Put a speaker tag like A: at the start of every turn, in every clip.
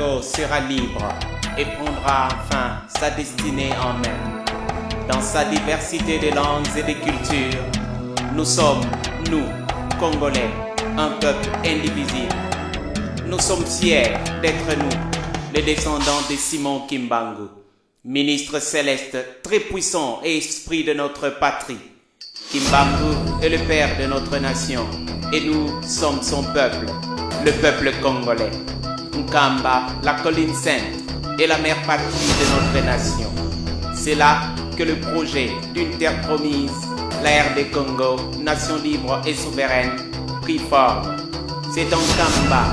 A: Congo sera libre et prendra enfin sa destinée en main. Dans sa diversité de langues et de cultures, nous sommes, nous, Congolais, un peuple indivisible. Nous sommes fiers d'être nous, les descendants de Simon Kimbangu, ministre céleste très puissant et esprit de notre patrie. Kimbangu est le père de notre nation et nous sommes son peuple, le peuple congolais. Nkamba, la colline sainte, est la mère patrie de notre nation. C'est là que le projet d'une terre promise, la RD Congo, nation libre et souveraine, prit forme. C'est en Nkamba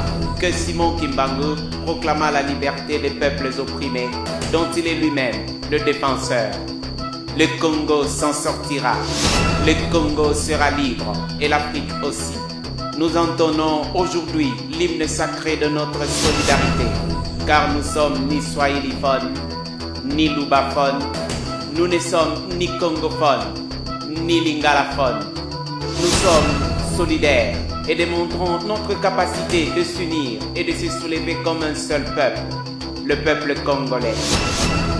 A: que Simon Kimbangu proclama la liberté des peuples opprimés, dont il est lui-même le défenseur. Le Congo s'en sortira. Le Congo sera libre et l'Afrique aussi. Nous entonnons aujourd'hui l'hymne sacré de notre solidarité, car nous sommes ni swahiliphones, ni lubaphones, nous ne sommes ni congophones, ni lingalaphones. Nous sommes solidaires et démontrons notre capacité de s'unir et de se soulever comme un seul peuple, le peuple congolais.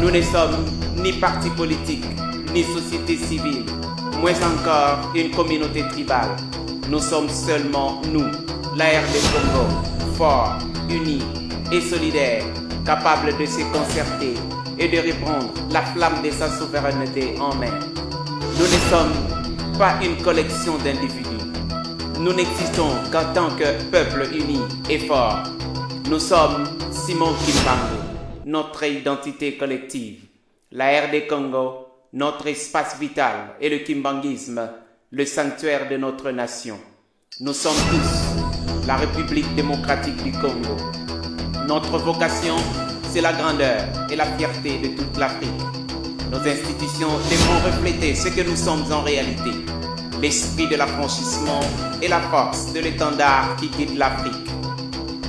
A: Nous ne sommes ni parti politique, ni société civile, moins encore une communauté tribale. Nous sommes seulement nous, la RD Congo, forts, unis et solidaires, capables de se concerter et de reprendre la flamme de sa souveraineté en main. Nous ne sommes pas une collection d'individus. Nous n'existons qu'en tant que peuple uni et fort. Nous sommes Simon Kimbangu, notre identité collective. La RD Congo, notre espace vital et le kimbanguisme, le sanctuaire de notre nation. Nous sommes tous la République démocratique du Congo. Notre vocation, c'est la grandeur et la fierté de toute l'Afrique. Nos institutions devront refléter ce que nous sommes en réalité, l'esprit de l'affranchissement et la force de l'étendard qui guide l'Afrique.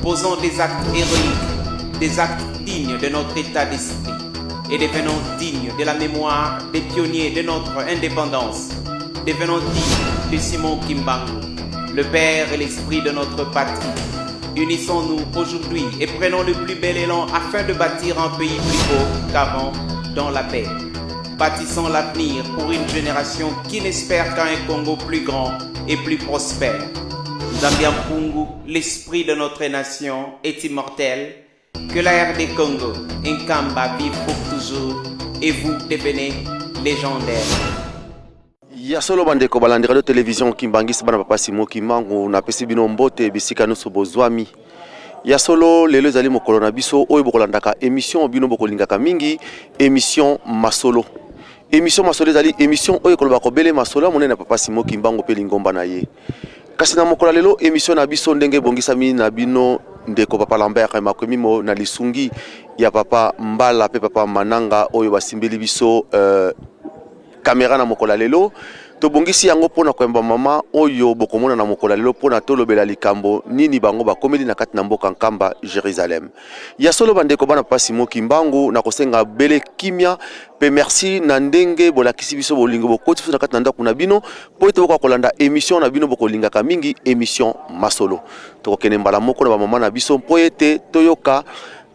A: Posons des actes héroïques, des actes dignes de notre état d'esprit et devenons dignes de la mémoire des pionniers de notre indépendance. Devenons dignes de Simon Kimbangu, le père et l'esprit de notre patrie. Unissons-nous aujourd'hui et prenons le plus bel élan afin de bâtir un pays plus beau qu'avant dans la paix. Bâtissons l'avenir pour une génération qui n'espère qu'un Congo plus grand et plus prospère. Nzambi Mpungu, l'esprit de notre nation est immortel. Que la RD Congo, Nkamba vive pour toujours et vous devenez légendaire.
B: Ya solo, bandeko balandi radio télévision Kimbanguiste, bana papa Simon Kimbangu, napesi bino mbote bisika nyonso bozwami. Ya solo, lelo ezali mokolo na biso oyo bokolandaka émission bino bokolingaka mingi, émission Masolo. Émission Masolo ezali émission oyo ekoloba kobele masolo ya monene ya papa Simon Kimbangu mpe lingomba na ye. Kasi na mokolo ya lelo, émission na biso ndenge ebongisami na bino ndeko papa Lambert Makwemimo na lisungi ya papa Mbala mpe papa Mananga oyo basimbeli biso kamera na mokolo ya lelo, tobongisi yango mpona koyamba mama oyo bokomona na mokolo ya lelo mpona tolobela likambo nini bango bakomeli na kati na mboka Nkamba, Jérusalem. Ya solo, bandeko bana papa Simon Kimbangu, na kosenga bele kimia mpe merci na ndenge bolakisi biso bolingo, bokoti biso na kati na ndako na bino mpo ete bokoka kolanda émission na bino bokolingaka mingi, émission Masolo. Tokokende mbala moko na bamama na biso mpo ete toyoka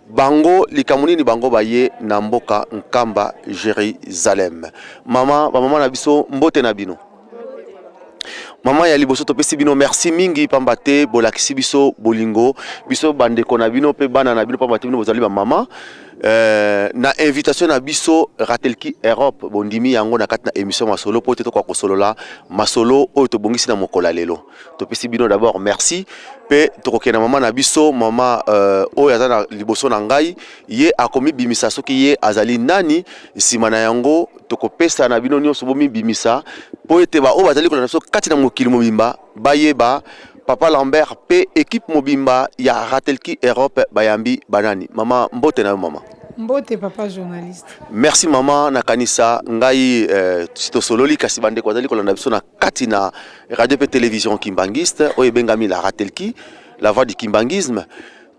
B: bango likambo nini bango baye na mboka Nkamba, Jérusalem. Mama, bamama na biso, mbote na bino. Mama ya liboso, topesi bino merci mingi pamba te bolakisi biso bolingo, biso bandeko na bino mpe bana na bino, pamba te bino bozali bamama. Na invitation na biso Ratelki Europe, bondimi yango na kati na émission Masolo mpo te tokoka kosolola masolo oyo tobongisi na mokolo ya lelo. Topesi bino d'abord merci. Mpe tokokende mama na biso, mama oyo aza na liboso na ngai, ye akomibimisa soki ye azali nani. Nsima na yango, tokopesa na bino nyonso bomibimisa mpo ete baoyo bazali kolanda biso kati na mokili mobimba bayeba papa Lambert mpe équipe mobimba ya Ratelki Europe bayambi banani. Mama, mbote na yo mama.
C: Mbote, papa journaliste.
B: Merci mama. Nakanisa ngai si tosololi, kasi bandeko bazali kolanda biso na kati na radio mpe télévision kimbanguiste oyo ebengami la Ratelki, la voix du kimbanguisme,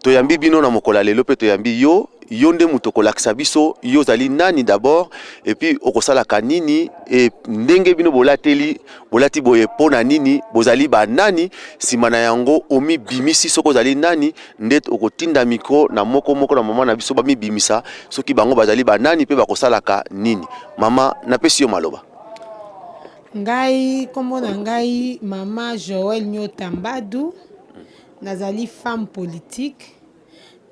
B: toyambi bino na mokolo ya lelo mpe toyambi yo. Yo nde moto okolakisa biso yo ozali nani d'abord, et puis okosalaka nini, e ndenge bino bolateli bolati boye mpo na nini, bozali banani. Nsima na yango omibimisi soki ozali nani, nde okotinda micro na moko moko na mama na biso bamibimisa soki bango bazali banani mpe bakosalaka nini. Mama, napesi yo maloba.
C: Ngai, nkombo na ngai mama Joel Nyota Mbadu, nazali femme politique,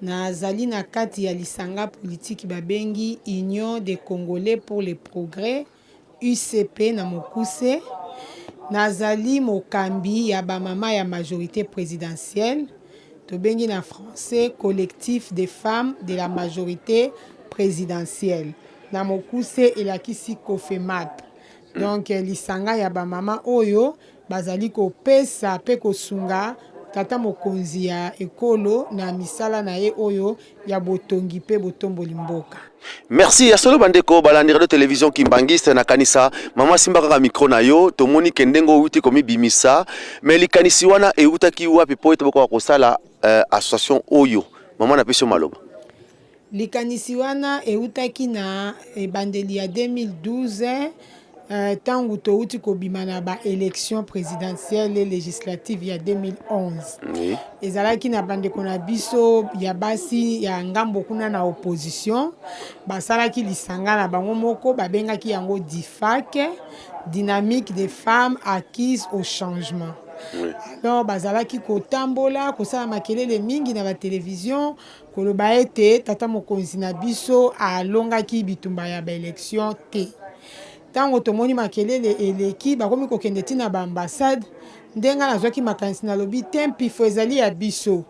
C: nazali na kati ya lisanga politiki babengi Union des Congolais pour le Progrès, UCP na mokuse. Nazali mokambi ya bamama ya majorité présidentielle, tobengi na français Collectif des femmes de la majorité présidentielle, na mokuse elakisi COFEMAP. Donc lisanga ya bamama oyo bazali kopesa mpe kosunga tata mokonzi ya ekolo na misala na ye oyo ya botongi mpe botomboli mboka.
B: Merci. Ya solo, bandeko balandi radio télévision Kimbangiste, nakanisa mama simba kaka micro na yo. Tomoni ke ndenge outi komibimisa, mais likanisi wana eutaki wapi mpo ete bokoka kosala association oyo? Mama, napesi yo maloba.
C: Likanisi wana eutaki na ebandeli ya 2012, ntango touti kobima na baélection présidentielle et législative ya 2011. Ezalaki na bandeko na biso ya basi ya ngambo kuna na opposition, basalaki lisanga na bango moko, babengaki yango DIFAC, Dynamique des femmes acquises au changement. Alors bazalaki kotambola, kosala makelele mingi na batelevizio, koloba ete tata mokonzi na biso alongaki bitumba ya baélection te. Ntango tomoni makelele eleki, bakomi kokende ntina baambassade, ndenge nazwaki makanisi, nalobi te mpifo ezali ya biso,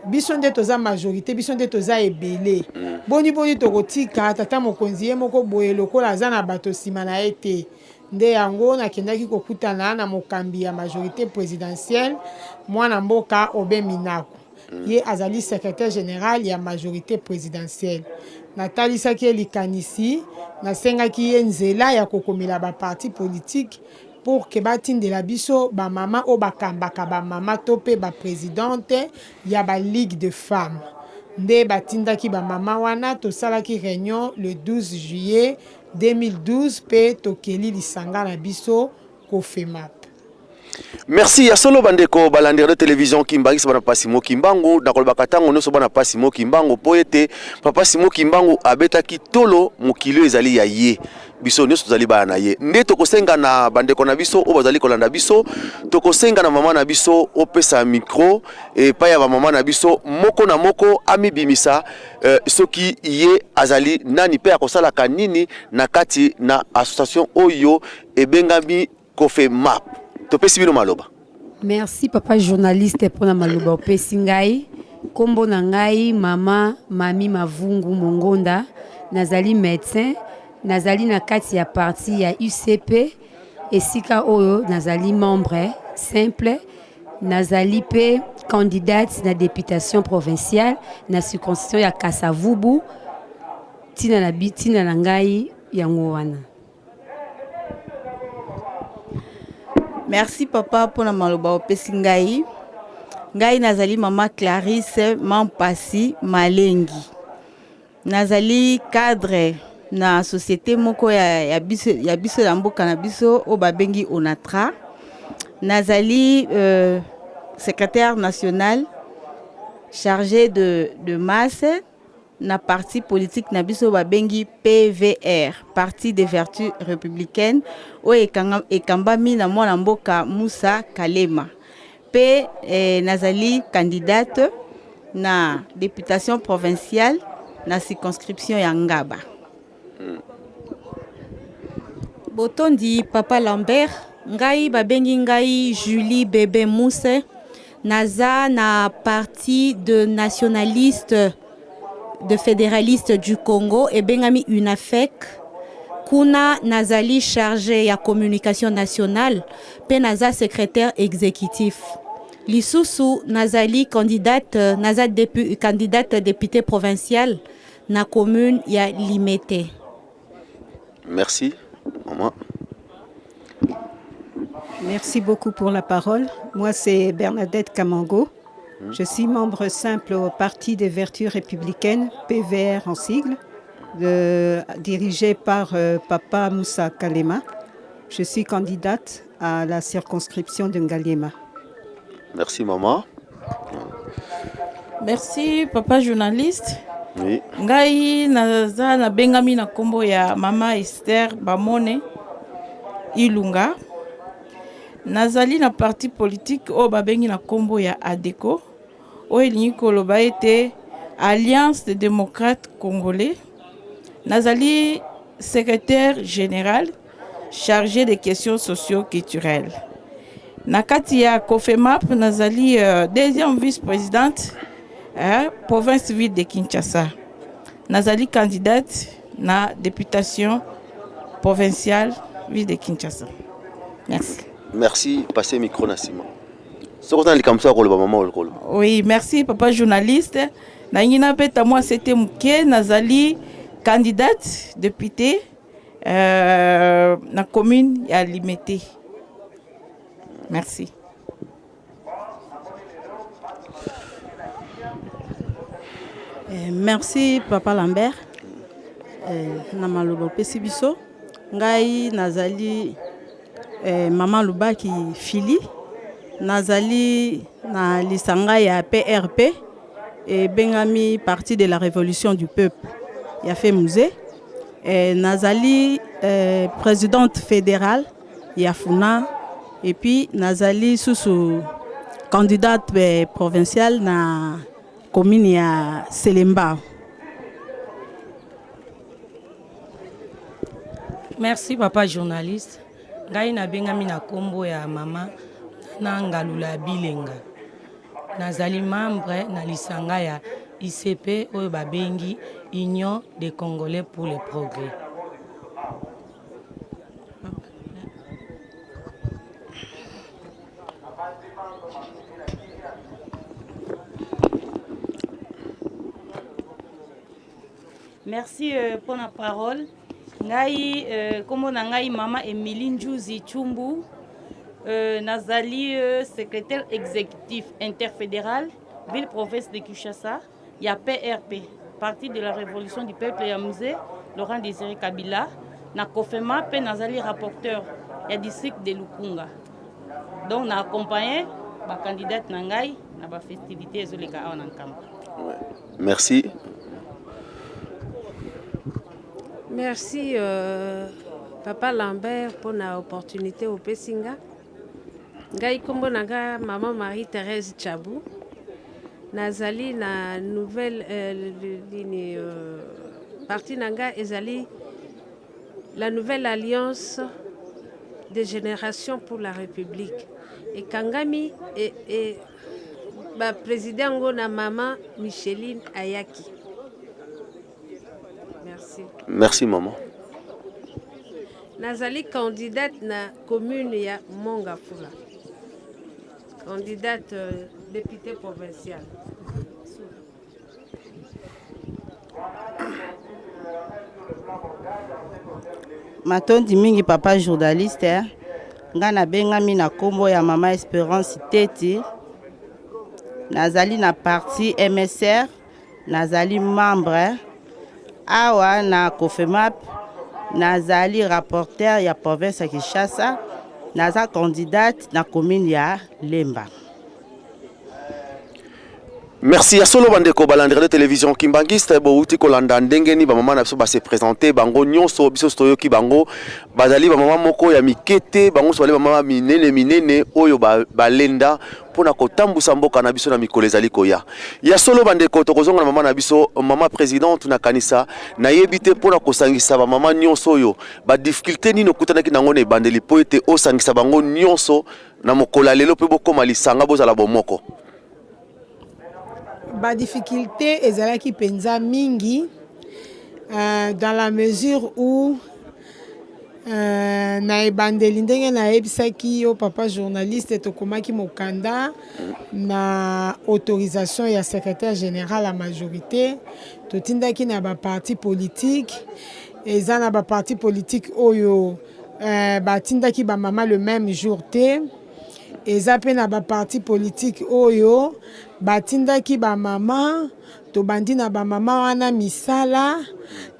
C: biso nde toza majorité, biso nde toza ebele. Boni boni tokotika tata mokonzi ye moko boye lokola aza na bato nsima na ye te? Nde yango nakendaki kokutana na mokambi ya majorité présidentielle, mwana mboka Aubin Minaku. Ye azali secrétaire général ya majorité présidentielle. Natalisaki ye likanisi, nasengaki ye nzela ya kokomela baparti politique pour ke batindela biso bamama oyo bakambaka bamama to mpe baprésidente ya baligue de femmes. Nde batindaki bamama wana, tosalaki réunion le 12 juillet 2012 mpe tokeli lisanga na biso COFEMAP.
B: Merci. Ya solo, bandeko balandi radio télévision Kimbangisa, bana papa Simon Kimbangu, nakolobaka ntango nyonso bana papa Simon Kimbangu mpo ete papa Simon Kimbangu abetaki tolo, mokili oyo ezali ya ye, biso nyonso tozali bana na ye. Nde tokosenga na bandeko na biso oyo bazali kolanda biso, tokosenga na mama na biso opesa micro epai ya bamama na biso moko na moko amibimisa soki ye azali nani mpe akosalaka nini na kati na association oyo ebengami COFEMAP. Topesi bino maloba.
D: Merci papa journaliste mpona maloba opesi ngai. Nkombo na ngai mama Mami Mavungu Mongonda, nazali médecin, nazali na kati ya parti ya UCP, esika oyo nazali membre simple. Nazali mpe candidate na députation provinciale na circonscription ya Kasavubu. Ntina na, ntina na ngai yango wana.
E: Merci papa mpona maloba opesi ngai. Ngai nazali mama Clarisse Mampasi Malengi, nazali cadre na société moko ya biso ya mboka na biso oyo babengi Onatra. Nazali secrétaire national chargé de masse na parti politique na biso babengi PVR, Parti des Vertus Républicaines, oyo ekambami na mwana mboka Musa Kalema. Mpe nazali candidate na députation provinciale na circonscription ya Ngaba.
F: Botondi papa Lambert. Ngai babengi ngai Julie Bebe Muse, naza na Parti de nationaliste de fédéraliste du Congo ebengami UNAFEC. Kuna nazali chargé ya communication nationale mpe naza secrétaire exécutif. Lisusu nazali candidate, naza candidate député provincial na commune ya Limete.
B: Merci maman.
G: Merci beaucoup pour la parole. Moi, c'est Bernadette Kamango. Je suis membre simple au Parti des Vertus Républicaines, PVR en sigle, dirigé par Papa Moussa Kalema. Je suis candidate à la circonscription de Ngaliema.
B: Merci maman.
H: Merci papa journaliste.
B: Oui.
H: Ngai naza nabengami na kombo ya mama Esther Bamone Ilunga. Nazali na parti politique oyo babengi na kombo ya ADECO, oyo elingi koloba ete Alliance des démocrates congolais. Nazali secrétaire général chargé des questions socio-culturelles. Na kati ya COFEMAP, nazali deuxième vice-présidente, province ville de Kinshasa. Nazali candidate na députation provinciale ville de Kinshasa. Merci.
B: Merci, passez micro na sima. Soki oza na likambo so ya koloba mama olokoloba.
H: Oui, merci papa journaliste. Nalingi nabeta mwa sete moke, nazali candidate député na commune ya Limete. Merci.
E: Merci papa Lambert na maloba opesi biso. Ngai nazali mama Lubaki Fili, nazali na lisanga ya PRP ebengami Parti de la Révolution du Peuple ya Femuze. Nazali présidente fédérale ya FUNA et puis nazali susu candidate provinciale na commune ya Selembao.
I: Merci papa journaliste. Ngai nabengami na kombo ya mama na Ngalula ya Bilenga. Nazali membre na lisanga ya ICP oyo babengi Union des Congolais pour le Progrès.
J: Merci pour la parole. Ngai kombo na ngai mama Emilie Njuzi Chumbu, nazali secrétaire exécutif interfédéral ville province de Kinshasa ya PRP, Parti de la Révolution du Peuple ya Mzee Laurent Désiré Kabila, na COFEMA pe nazali rapporteur ya district de Lukunga. Donc na accompagné ba candidate na ngai na ba festivité ezoleka awa na Nkamba.
B: Ouais. Merci.
K: Merci papa Lambert pour la opportunité opesi nga. Ngai kombo na nga maman Marie-Thérèse Tchabou. Nazali na nouvelle nini, parti na nga ezali la nouvelle alliance des générations pour la République. Ekangami e ba président ngo na maman Micheline Ayaki. Merci.
B: Merci maman.
K: Nazali candidate na commune ya Mongafula. Candidate député provincial.
E: Matondi mingi papa journaliste. Nga nabengami na kombo ya mama Espérance Teti. Nazali na parti MSR, nazali membre awa na COFEMAP, nazali rapporteur ya province ya Kinshasa, naza candidate na commune ya Lemba.
B: Merci ya solo bandeko balandi radio télévision Kimbangiste, bouti kolanda ndenge ni ba mama na biso ba se présenter bango nyonso. Biso toyoki bango bazali ba mama moko ya mikete, bango so bali ba mama minene minene oyo balenda mpona kotambusa mboka na biso na mikolo ezali koya. Ya solo bandeko, tokozonga na mama na biso, mama présidente na kanisa. Nayebi te, mpona kosangisa bamama nyonso oyo, badifficulté nini okutanaki nango na ebandeli mpo ete osangisa bango nyonso na mokolo ya lelo mpe bokóma lisanga, bozala bomoko?
C: Badifficulté ezalaki mpenza mingi, dans la mesure où na ebandeli, ndenge nayebisaki yo papa journaliste, tokomaki mokanda na autorisation ya secrétaire général ya majorité, totindaki na baparti politique. Eza na baparti politique oyo batindaki bamama le même jour te. Eza pe na ba parti politique oyo batindaki ba mama, tobandi na ba mama wana misala,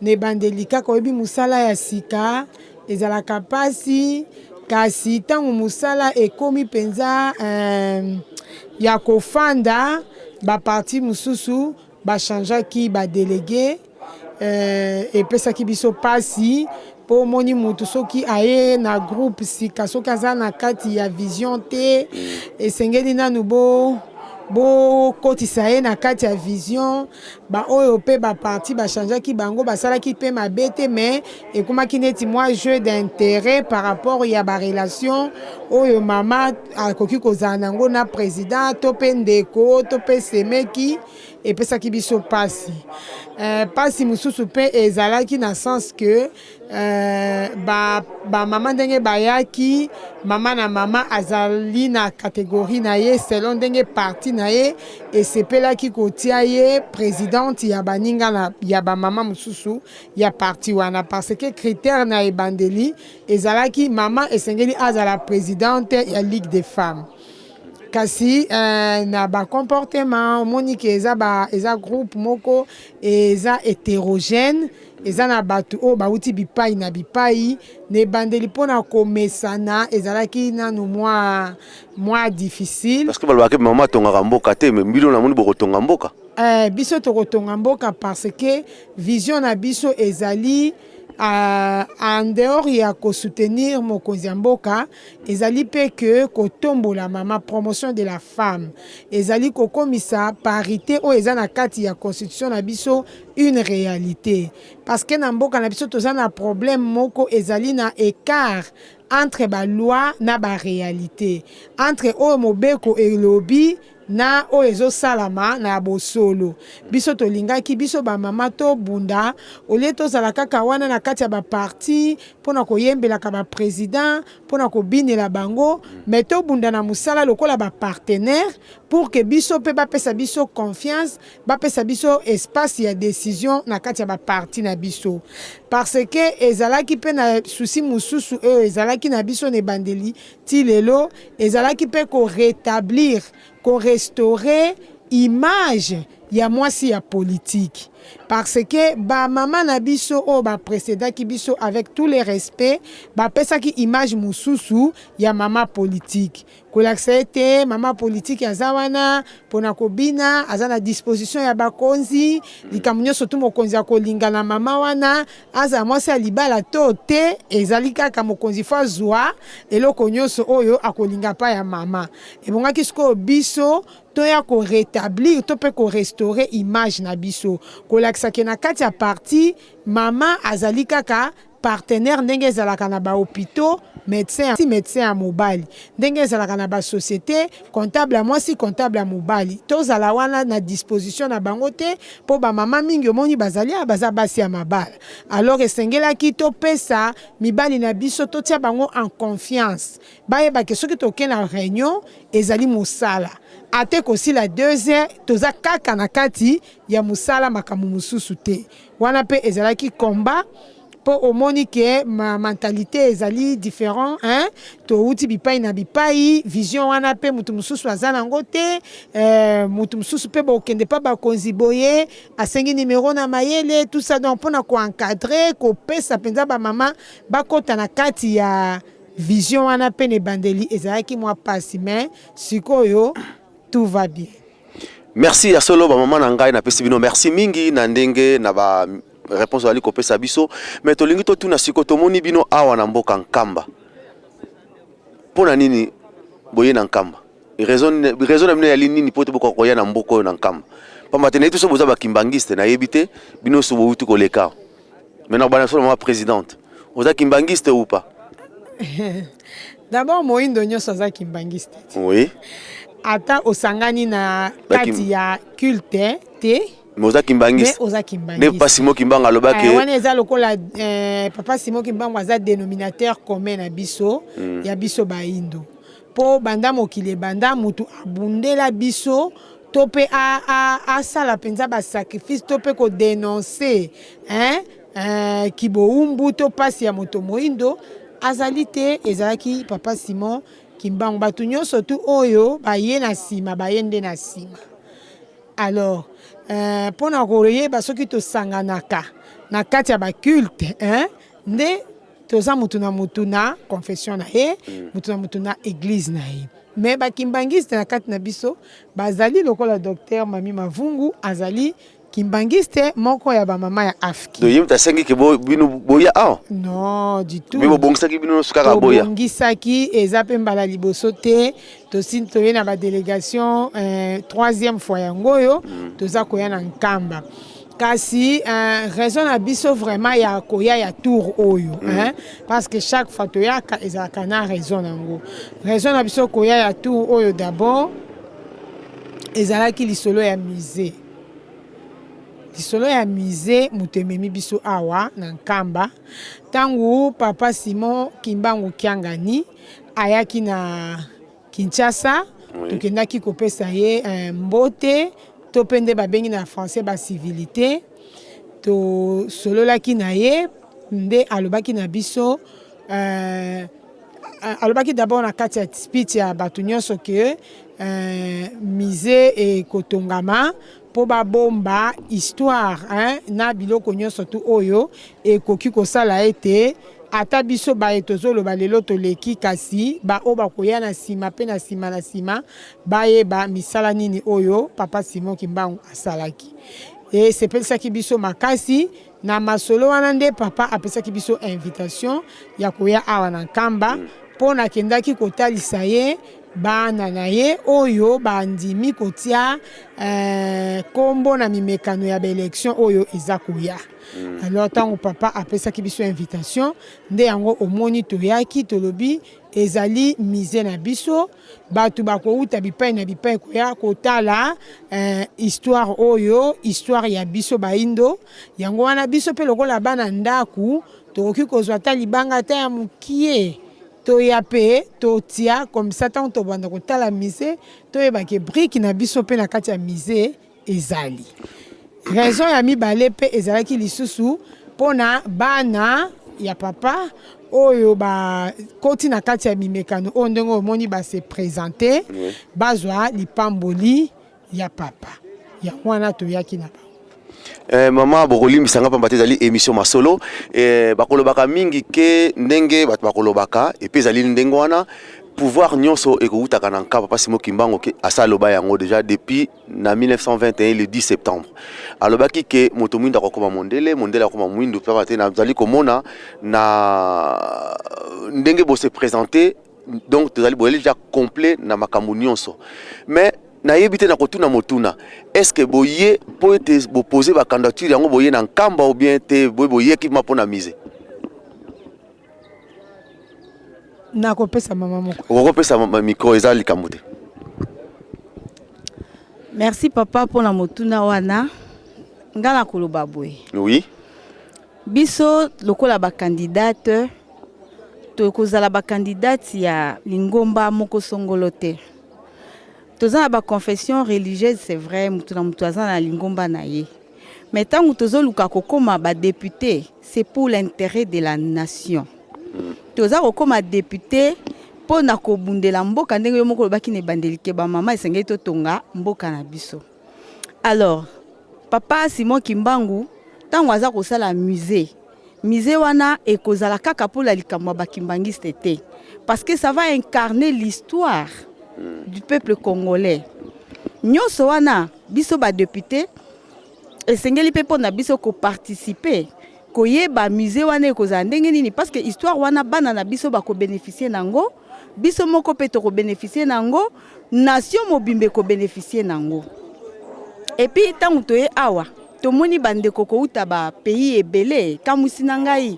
C: na ebandeli kaka oyebi mosala ya sika ezalaka pasi, kasi tango mosala ekomi penza ya kofanda, ba parti mosusu Ba changeaki ba delegues epesaki biso pasi po omoni mutu soki aye na groupe sika soki aza na kati ya vision te esengeli nanu bo bokotisa ye na kati ya vision ba oyo pe ba parti ba changeaki bango basalaki pe mabe te mais ekomaki neti mwa jeu d'interet par rapport ya ba relation oyo mama akoki kozala na yango na president to pe ndeko to pe semeki epesaki biso pasi. Pasi mosusu pe ezalaki na sens que ba ba mama ndenge bayaki mama na mama azali na categorie na ye selon ndenge parti na ye esepelaki kotia ye presidente ya baninga na ya ba mama mosusu ya parti wana parce que critère na ebandeli ezalaki mama esengeli azala presidente ya ligue des femmes kasi na ba comportement omoni ke eza ba eza groupe moko eza heterogène eza na bato oyo bauti bipai na bipai na ebandeli mpona komesana ezalaki nanu mwa mwa difficile.
B: Parce que balobaka mama atongaka mboka te, mais bino namoni bokotonga mboka.
C: Biso tokotonga mboka parce que vision na biso ezali en dehors ya ko soutenir mokonzi ya mboka, ezali pe que kotombola mama, promotion de la femme, ezali kokomisa parite oyo eza na kati ya constitution na biso une realite. Parce que na mboka na biso toza na problème moko ezali na ecart entre ba lois na ba realites, entre oyo mobeko elobi na oyo ezo salama na bosolo. Biso tolingaki biso ba mama to bunda au lieu tozala kaka wana na kati ya ba parti pona koyembelaka ba president pona kobinela bango mais tobunda na musala lokola ba partenaires pour que biso pe bapesa biso confiance, bapesa biso espace ya decision na kati ya ba parti na biso parce que ezalaki pe na souci mosusu oyo ezalaki na biso na ebandeli Ti lelo, ezalaki pe ko retablir, ko restaurer image ya mwasi ya politique. Parce que ba mama na biso oyo ba precedaki biso avec tout le respect, bapesaki image mosusu ya mama politique. Kolakisa ete mama politique aza wana pona kobina, aza na disposition ya bakonzi, likambo nionso tout mokonzi akolinga na mama wana, Azala mwasi ya libala to te, ezali kaka mokonzi faut azua eloko nionso oyo akolinga pa ya mama. Ebongaki sikoyo biso toya ko retablir to pe ko restaurer image na biso, kolakisa ke na kati ya parti mama azali kaka partenaire ndenge ezalaka na ba hopitaux, medecin medecin ya mobali, ndenge ezalaka na ba societes, comptable ya mwasi, comptable ya mobali. Tozala wana na disposition na bango te po ba mama mingi omoni bazali awa baza basi ya mabala. Alors esengelaki topesa mibali na biso, totia bango en confiance, bayeba ke soki toke na reunion ezali mosala, ata ekosila deux heures toza kaka na kati ya mosala, makambo mosusu te. Wana pe ezalaki combat po omoni ke ma mentalite ezali different hein, towuti bipayi na bipayi, vision wana pe mutu mosusu aza nango te, mutu mosusu pe bokende pa bakonzi boye asengi numero na mayele tout ça, donc pona ko encadrer kopesa penza ba mama bakota na kati ya vision wana pe na ebandeli ezalaki mwa pasi mais sikoyo tout va bien.
B: Merci ya solo ba maman na ngai napesi bino merci mingi na ndenge na ba réponse ozali kopesa biso mais tolingi totuna siko tomoni bino awa na mboka Nkamba mpo na nini boye na Nkamba raison raison na bino yali nini mpo te bokoka koya na mboka oyo na Nkamba pamba te nayebi te so boza bakimbangiste nayebi te bino so bowuti koleka maintenant bana solo mama présidente oza kimbangiste ou pas?
C: D'abord moyindo nyonso aza kimbangiste
B: te. Oui.
C: Ata osangani na kati ya culte te.
B: Mais oza kimbangiste.
C: Mais oza kimbangiste.
B: Nde papa Simon Kimbangu alobaki.
C: Eh, wana eza lokola eh, papa Simon Kimbangu aza dénominateur commun na biso ya biso bayindo. Po banda mokili ebanda mutu abundela biso to pe asala penza ba sacrifice to pe ko denoncer hein ki bowumbu to pasi ya moto moyindo azali te ezalaki papa Simon. Kimbangu. Bato nyonso tu oyo baye na nsima baye nde na nsima. Alors euh, mpo na koyeba soki tosanganaka na kati ya baculte hein, nde toza mutu na mutu na confession na ye, mutu na mutu na eglise na ye. Mais bakimbangiste na kati na biso bazali lokola docteur Mami Mavungu azali kimbangiste moko ya bamama ya AFKI.
B: Donc ye moto asengi ke bino boya awa?
C: Non, du tout.
B: Bino bobongisaki bino nyonso kaka boya?
C: Tobongisaki, eza mpe mbala liboso te. Tosi toye na badelegation eh, troisième fois yango oyo toza koya na Nkamba. Kasi eh, raison na biso vraiment ya koya ya tour oyo hein, parce que chaque fois toyaka ezalaka na raison nango. Raison na biso koya ya tour oyo d'abord ezalaki lisolo ya musée. Lisolo ya musée moto ememi biso awa na Nkamba. Ntango papa Simon Kimbangu Kiangani ayaki na Kinshasa, tokendaki kopesa ye eh, mbote to mpe nde babengi na français ba civilité. Tosololaki na ye nde alobaki na biso eh, alobaki d'abord na kati ya speech ya bato nyonso ke eh, musée ekotongama mpo babomba histoire hein, na biloko nyonso tu oyo ekoki kosala ete ata biso baye tozoloba lelo toleki, kasi baoyo bakoya na nsima mpe na nsima na nsima bayeba misala nini oyo papa Simon Kimbangu asalaki. Esepelisaki biso makasi na masolo wana nde papa apesaki biso invitation ya koya awa na Nkamba mpo nakendaki kotalisa ye bana na ye oyo bandimi kotia eh, kombo na mimekano ya baelection oyo eza koya. Alors ntango papa apesaki biso invitation nde yango omoni toyaki, tolobi ezali musée na biso, bato bakouta bipai na bipai koya kotala eh, histoire oyo, histoire ya biso baindo. Yango wana biso mpe lokola bana ndako tokoki kozwa ata libanga ata ya mokie toya mpe totia comme ça ntango tobanda kotala musée toyeba ke brique na biso mpe na kati ya musée ezali. Raison ya mibale mpe ezalaki lisusu mpona bana ya papa oyo bakoti na kati ya mimekano oyo ndenge omoni ba se presenter bazwa lipamboli ya papa. Yango wana toyaki na bango.
B: Eh, mama bokolimbisa nga pamba te ezali émission masolo eh, bakolobaka mingi ke ndenge bato bakolobaka epe ezali ndenge wana pouvoir nyonso ekowutaka na nka papa Simon Kimbangu ke asa aloba yango déjà depuis na 1921 le 10 septembre alobaki ke moto mwindu akokoma mondele, mondele akokoma mwindu pamba te nazali komona na ndenge bose présenter donc tozali boyeli déjà complet na makambo nyonso mais nayebi te na kotuna motuna est ce que boye mpo ete bopose bacandidature yango boye na Nkamba ou bien te boye boyeki ma mpo na musée?
C: Nakopesa mama moko.
B: Okokopesa micro, eza likambo te.
E: Merci papa mpona motuna wana. Nga na koloba boye. Biso lokola bacandidate tokozala bacandidate ya lingomba moko songolo te. Toza na baconfession religieuse, c'est vrai, mutu na mutu aza na lingomba na ye. Mais ntango tozoluka kokóma badéputé, c'est pour l'intérêt de la nation. Toza kokóma député mpo na kobundela mboka ndenge yo moko olobaki na ebandeli ke bamama esengeli totonga mboka na biso. Alors papa Simon Kimbangu ntango aza kosala musée, musée wana ekozala kaka mpona likambo ya bakimbangiste te, parce que ça va incarner l'histoire du peuple congolais nyonso wana. Biso badéputé esengeli mpe mpona biso koparticiper koyeba musée wana ekozala ndenge nini, parce que histoire wana bana na biso bakobénéficie nango, biso moko mpe tokobénéficie nango, nation mobimba ekobénéficie nango. Et puis ntango toye awa tomoni bandeko kouta bapays ebele, kamwisi na ngai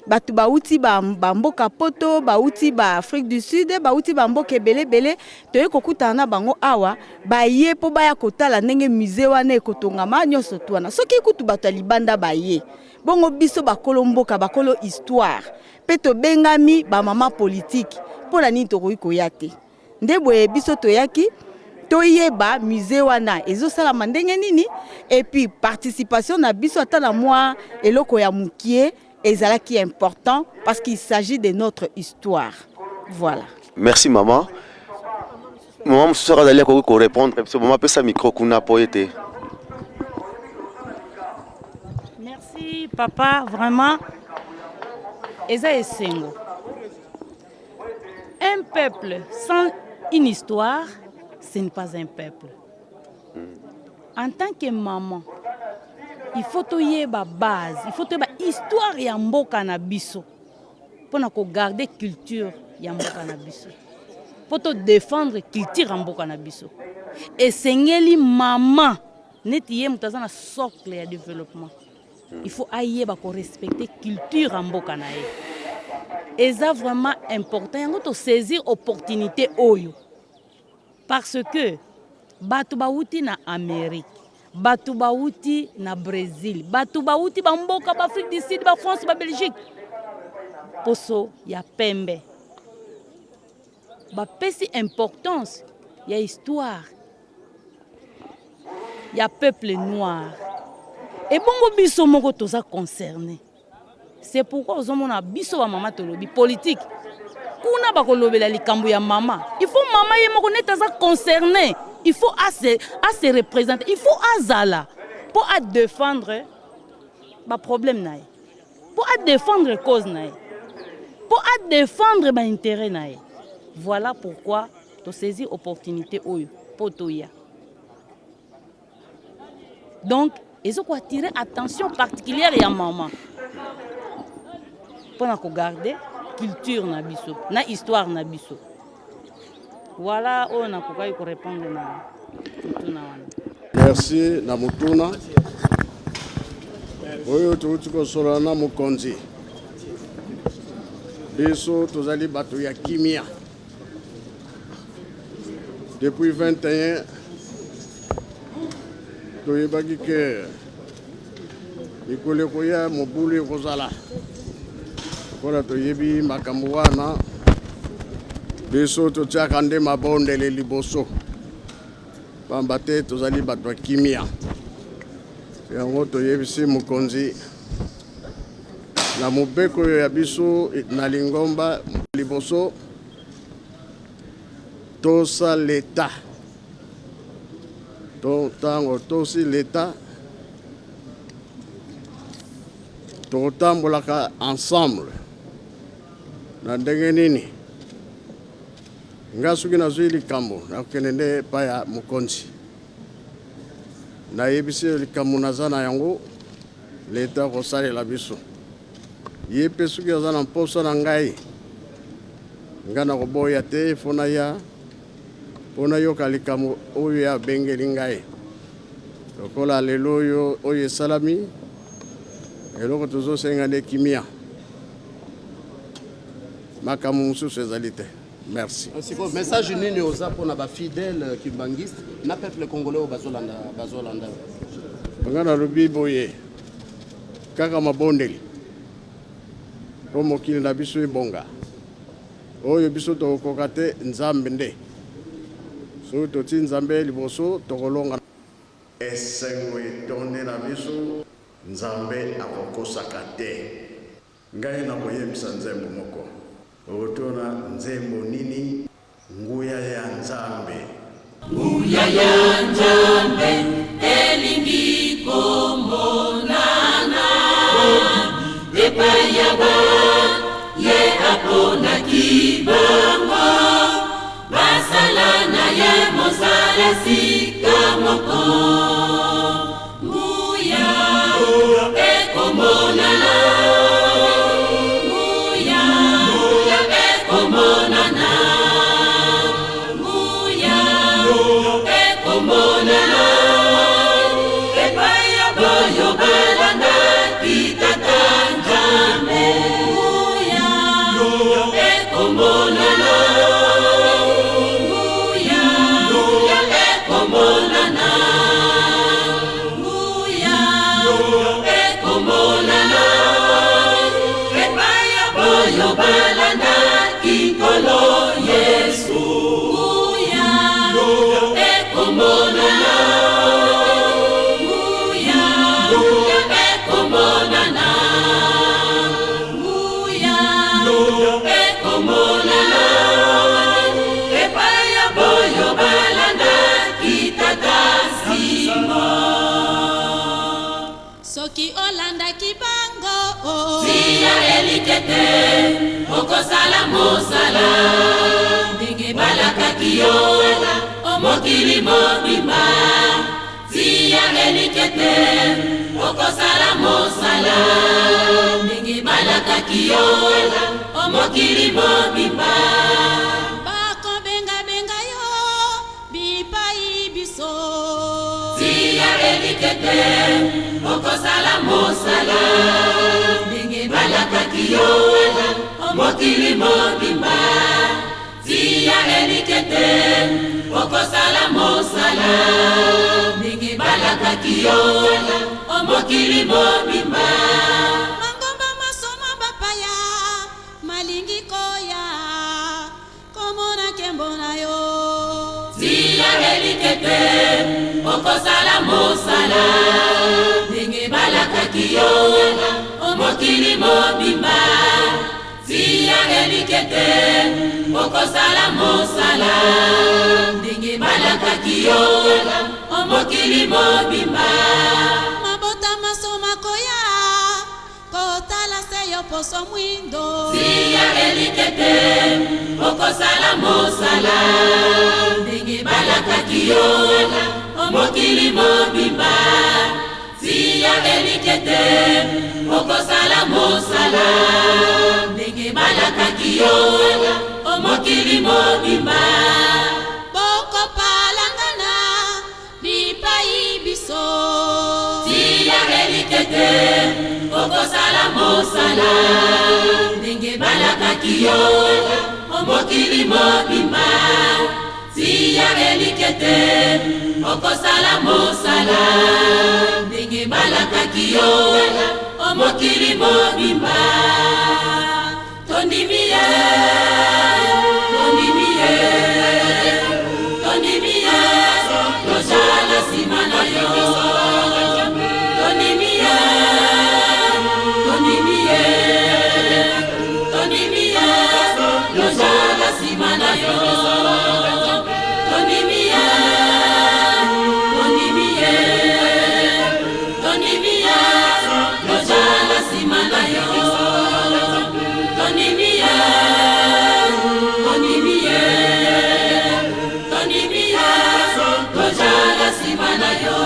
E: bato bauti bamboka poto, bauti baafrique du Sud, bauti bamboka ebele ebele. Toye kokutana na bango awa, baye mpo baya kotala ndenge musée wana ekotongama nyonso tu wana. Soki kutu bato ya libanda baye bongo, biso bakolo mboka, bakolo histoire mpe tobengami bamama politike, mpo na nini tokoki koya te? Nde boye biso toyaki toyeba musée wana ezosalama ndenge nini, et puis participation na biso ata na mwa eloko ya mokie ezalaki important parce qu'il s'agit de notre histoire. Voilà.
B: Merci mama. Mama mosusu azali akoki korépondre biso. Mama, apesa micro kuna po ete.
J: Merci papa, vraiment eza esengo. Un peuple sans une histoire, ce n'est pas un peuple. En tant que maman, il faut toyeba base, il faut toyeba histoire ya mboka na biso mpona kogarder culture ya mboka na biso, mpo todéfendre culture ya mboka na biso. Esengeli mama neti ye moto aza na socle ya développement, il faut ayeba korespecter culture ya mboka na ye. Eza vraiment important. Yango tosaisir opportunité oyo, parce que bato bawuti na Amérique, bato bawuti na Brésil, bato bawuti bamboka baAfrique du Sud, baFrance, baBelgique, poso ya pembe, bapesi importance ya histoire ya peuple noir. Ebongo biso moko toza concerné. C'est pourquoi ozomona biso bamama tolobi politique kuna, bakolobela likambo ya mama. Il faut mama ye moko neti aza concerné, il faut ase représenter, il faut azala mpo adéfendre baproblème na ye, mpo adéfendre cause na ye, mpo adéfendre baintérêt na ye. Voilà pourquoi tosaisir opportunité oyo mpo toya. Donc ezokoattirer attention particulière ya mama mpona kogarder culture na biso na histoire na biso. Voilà oyo nakokaki korépondre na motuna wana.
L: Merci na motuna oyo. Touti kosolola na mokonzi. Biso tozali bato ya kimia. Depuis 21, toyebaki ke mikolo ekoya mobulu ekozala. Lokola toyebi makambo wana, biso totiaka nde mabondele liboso, pamba te tozali bato ya kimia. Yango toyebisi mokonzi na mobeko oyo ya biso na lingomba: liboso tosa leta. To ntango tosi leta, tokotambolaka ensemble na ndenge nini. Nga soki nazwi likambo, nakokende nde epai ya mokonzi, nayebisi yo likambo naza na yango, leta kosalela biso. Ye mpe soki aza na mposa na ngai, ngai nakoboya te, fo naya mpo nayoka likambo oyo abengeli ngai. Lokola lelo oyo oyo esalami, eloko tozosenga nde kimia, makambo mosusu ezali te. Merci.
M: Sikoyo message nini oza mpona bafidèle kimbangiste na peuple congolais oyo bazolanda bazolanda?
L: Nga nalobi boye: kaka mabondeli mpo mokili na biso ebonga. Oyo biso tokokoka te, Nzambe nde. Soki toti Nzambe liboso, tokolonga. Esengo etondi na biso. Nzambe akokosaka te. Ngai nakoyembisa nzembo moko. Okotuna nzembo nini? Nguya ya Nzambe.
N: Nguya ya Nzambe elingi komonana epai ya ba ye aponaki bango, basala na ye mosala sika moko. Nguya ekomonana, nguya ekomonana, nguya ekomonana epai ya boyo balandaki Tata Nzambe. Nguya ekomonana, nguya ekomonana, nguya ekomonana epai ya boyo balandaki Nkolo Yesu. Nguya ekomonana, nguya ekomonana, nguya ekomonana. elike te, okosala mosala ndenge balakaki yo o mokili mobimba. Tia elike te, okosala mosala ndenge balakaki yo o mokili mobimba.
F: Bakobengabenga yo bipai biso.
N: Tia elike te, okosala mosala ndenge balakaki yo o mokili mobimba. Tia elike te, okosala mosala ndenge balakaki yo o mokili mobimba.
F: Mangomba masomo bapaya malingi koya komona nkembo na yo.
N: Tia elike te, okosala mosala ndenge balakaki yo o mokili mobimba. Tia elike te, okosala mosala ndenge balakaki yo o mokili mobimba.
F: Mabota maso makoya kotala se yo poso mwindo.
N: Tia elike te, okosala mosala ndenge balakaki yo o mokili mobimba. Tia elike te, okosala mosala ndenge balakaki yo o mokili mobimba.
F: Bokopalangana bipai biso.
N: Tia elike te, okosala mosala ndenge balakaki yo o mokili mobimba. Tia elike te, okosala mosala ndenge balakaki yo o mokili mobimba. Tondimi ye, tondimi ye, tondimi ye, tozala nsima na yo. Tondimi ye, tondimi ye, tondimi ye, tozala nsima na yo. Tondimi ye, tondimi ye, tondimi ye, tozala nsima na yo. Tondimi ye, tondimi ye, tondimi ye, tozala nsima na yo.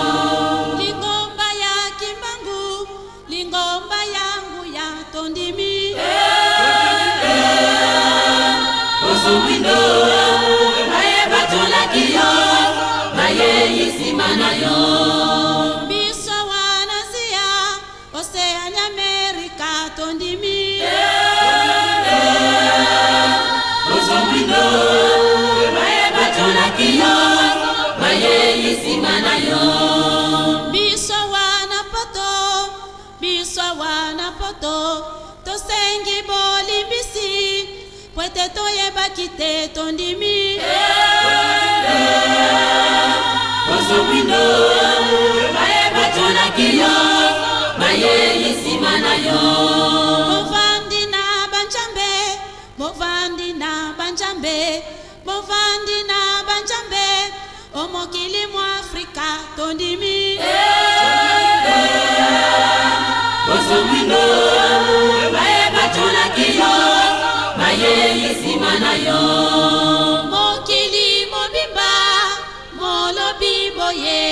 F: Lingomba ya Kimbangu, lingomba ya nguya, tondimi.
N: Osumwindo baye batolaki yo, bayei nsima na yo.
F: Biso wana Asia, Oceania, Amerika, tondimi.
N: Osumwindo baye batolaki yo, bayei nsima na yo.
F: Biso wana poto, biso wana poto, tosengi bolimbisi po ete toyebaki te, tondimi.
N: Osumwindo baye batolaki yo, bayei nsima na yo.
F: Bovandi na banjambe, bovandi na banjambe, bovandi na banjambe o mokili mwa Afrika, tondimi.
N: Osumwindo baye batolaki yo, bayei nsima na yo.
F: Mokili mobimba molobi boye,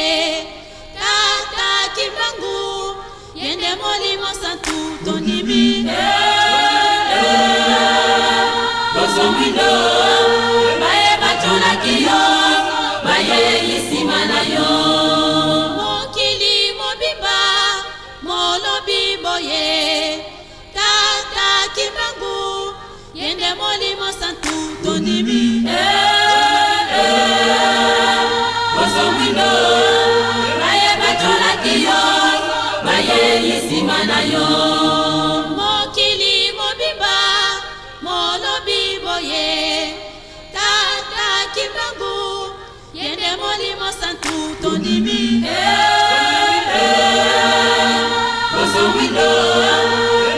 F: Tata Kimbangu ye nde Molimo Santu, tondimi.
N: Osumwindo baye batolaki yo, bayei nsima na yo.
F: Mokili mobimba molobi boye, Tata Kimbangu ye nde Molimo Santu, tondimi.
N: Osumwindo baye batolaki yo, bayei nsima na yo.
F: Mokili mobimba molobi boye, Tata Kimbangu ye nde Molimo Santu, tondimi.
N: Osumwindo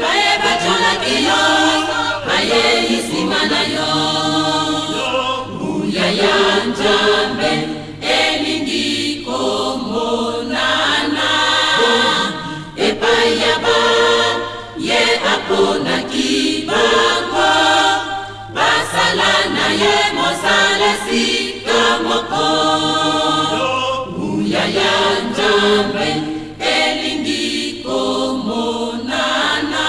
N: baye batolaki yo, bayei nsima na yo. Nguya ya Nzambe elingi komonana epai ya ba ye aponaki. moko. Nguya ya Nzambe elingi komonana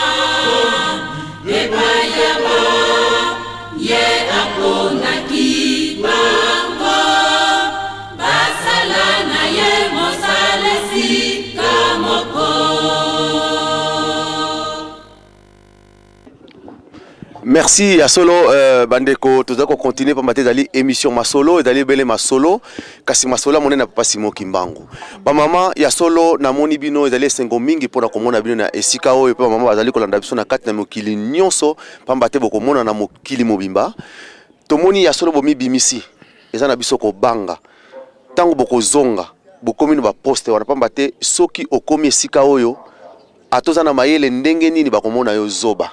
N: epai ya ba ye aponaki bango basala na ye mosala esika moko.
B: Merci ya solo euh, bandeko tozali kocontinue mpamba te ezali émission masolo ezali ebele masolo kasi masolo ya monene ya papa Simon Kimbangu bamama ya solo namoni bino ezali esengo mingi mpo na komona bino na esika oyo mpe bamama bazali kolanda biso na kati na mokili nyonso mpamba te bokomona na mokili mobimba tomoni ya solo bomibimisi eza na biso kobanga ntango bokozonga bokomi na baposte wana mpamba te soki okomi esika oyo ata oza na mayele ndenge nini bakomona yo zoba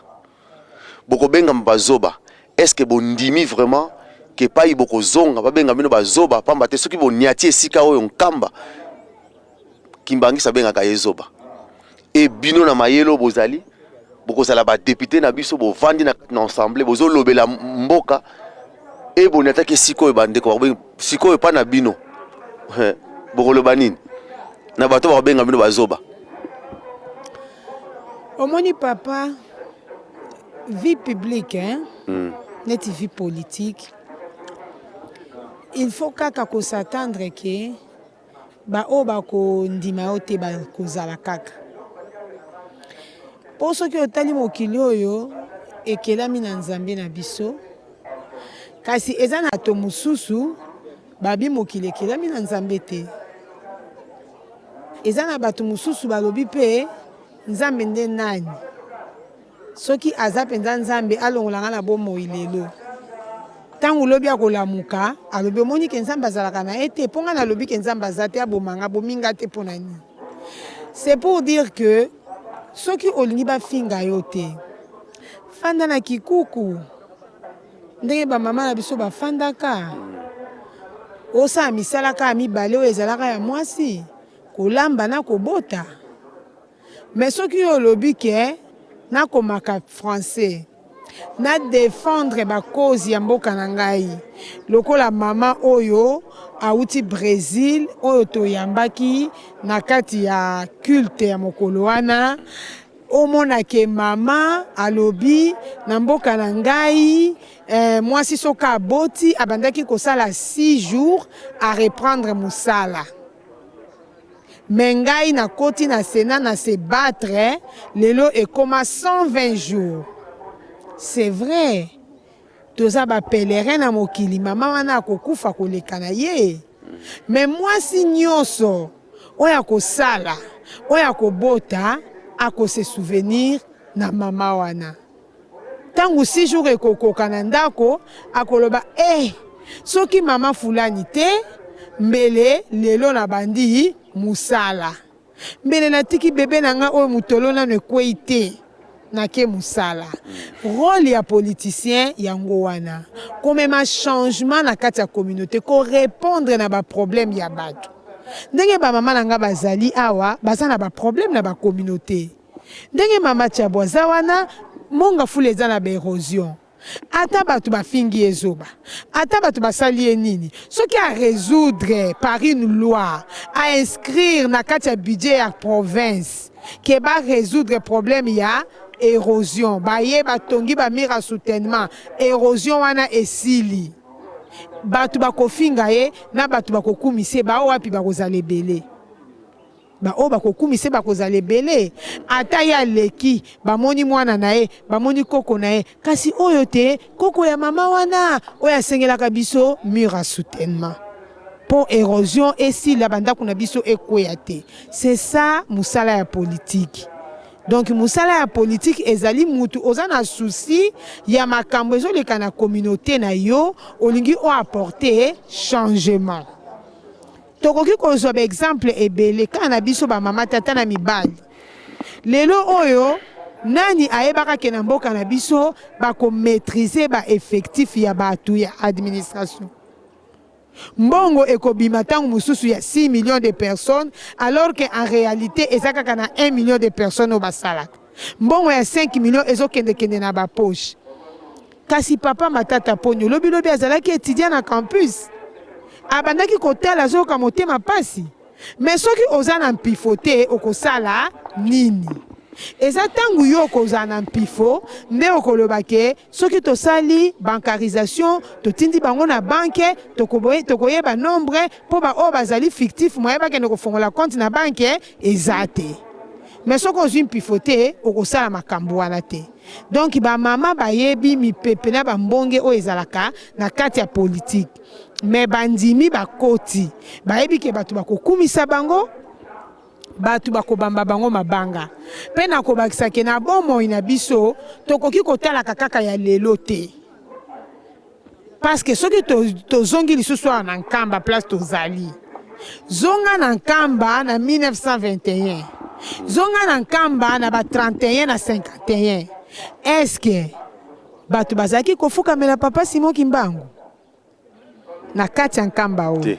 B: bokobengama bazoba est ce que bondimi vraiment ke epai bokozonga babenga bino bazoba pamba te soki boniati esika oyo nkamba kimbangisa abengaka ye zoba e bino na mayele oyo bozali bokozala badepute na biso bovandi na, na ensemble bozolobela mboka e boniataki esika oyo bandeko sikoyo epai na bino bokoloba nini na bato bakobenga bino bazoba
C: Omoni papa vie publique hein? Mm. Neti vie politique il faut kaka ko s'attendre que ba oyo bakondima yo te bakozala kaka mpo soki otali mokili oyo ekelami na Nzambe na biso kasi eza na to mosusu babi mokili ekelami na Nzambe te Eza na batu mususu balobi pe Nzambe nde nani? Soki aza penza Nzambe alongola nga na bomoi lelo. Tangu lobi akolamuka alobi omoni ke Nzambe azalaka na ye te po nga nalobi ke Nzambe aza te aboma nga abomi nga te pona nini? C'est pour dire que soki olingi bafinga yo te fanda na kikuku. Ndenge ba mama na biso bafandaka, osala misala kaka mibale oyo ezalaka ya mwasi, kolamba na kobota. Mais soki yo olobi ke nakomaka français, na defendre ba cause ya mboka na ngai lokola mama oyo awuti Bresil oyo toyambaki na kati ya culte ya mokolo wana, Omona ke mama alobi na mboka na ngai eh, mwasi soki aboti abandaki kosala 6 jours a reprendre musala mais ngai nakoti na senat na se battre lelo ekoma 120 jours c'est vrai toza ba pèlerin na mokili mama wana akokufa koleka na ye mais mwasi nyoso Oyo akosala, oyo akobota ako se souvenir na mama wana. Tango six jours ekokoka na ndako, akoloba eh soki mama fulani te, mbele lelo nabandi musala. Mbele natiki bebe na nga oyo mutolo nanu ekweyi te. Nake musala. Role ya politicien yango wana. Komema changement na kati ya communaute, ko repondre na ba problèmes ya batu. Ndenge ba mama na nga bazali awa, baza na ba problèmes na ba communaute. Ndenge mama Tshiabo aza wana, Mont Ngafula eza na ba erosion. Ata batu bafingi ye zoba, ata batu basali ye nini, soki a resoudre par une loi, a inscrire na kati ya budget ya province que ba resoudre problème ya erosion, baye batongi ba mur ya soutènement, erosion wana esili. Batu bakofinga ye na batu bakokumisa ye, ba wapi bakozala ebele. Ba oyo bakokumisa ye bakozala ebele. Ata ye aleki, bamoni mwana na ye, bamoni koko na ye. Kasi oyo te, koko ya mama wana oyo asengelaka biso mur ya soutènement po erosion esila, ba ndaku na biso ekweya te. C'est ça mosala ya politique. Donc mosala ya politique ezali mutu oza na souci ya makambo ezoleka na communaute na yo, olingi o apporter changement. Tokoki kozwa ba exemple ebele kaka na biso ba mama tata na mibali. Lelo oyo nani ayebaka ke na mboka na biso bako maitriser ba effectifs ya batu ya administration? Mbongo ekobima tango mosusu ya 6 millions de personnes alors que en realite eza kaka na 1 million de personnes oyo basalaka. Mbongo ya 5 millions ezo kende kende na ba poches. Kasi papa Matata Ponyo lobi lobi azalaki etudiant na campus. Abandaki kotala azoyoka motema pasi. Mais soki oza na mpifo te okosala nini? Eza tangu yo okozala na mpifo nde okoloba ke soki tosali bancarisation, totindi bango na banque, tokoyeba nombre po ba oyo bazali fictif moyen bakende kofongola compte na banque eza te. Mais soki ozui mpifo te okosala makambu wana te. Donc ba mama bayebi mipepe na ba mbonge oyo ezalaka na kati ya politique. Mais bandimi bakoti, bayebi ke bato bakokumisa bango, bato bakobamba bango mabanga. Mpe nakobakisa ke na bomoi na biso tokoki kotalaka kaka ya lelo te. Parce que soki tozongi lisusu awa na Nkamba place tozali, zonga na Nkamba na 1921, zonga na Nkamba na ba 31 na 51, est-ce que bato bazalaki kofukamela Papa Simon Kimbangu na kati ya Nkamba oyo?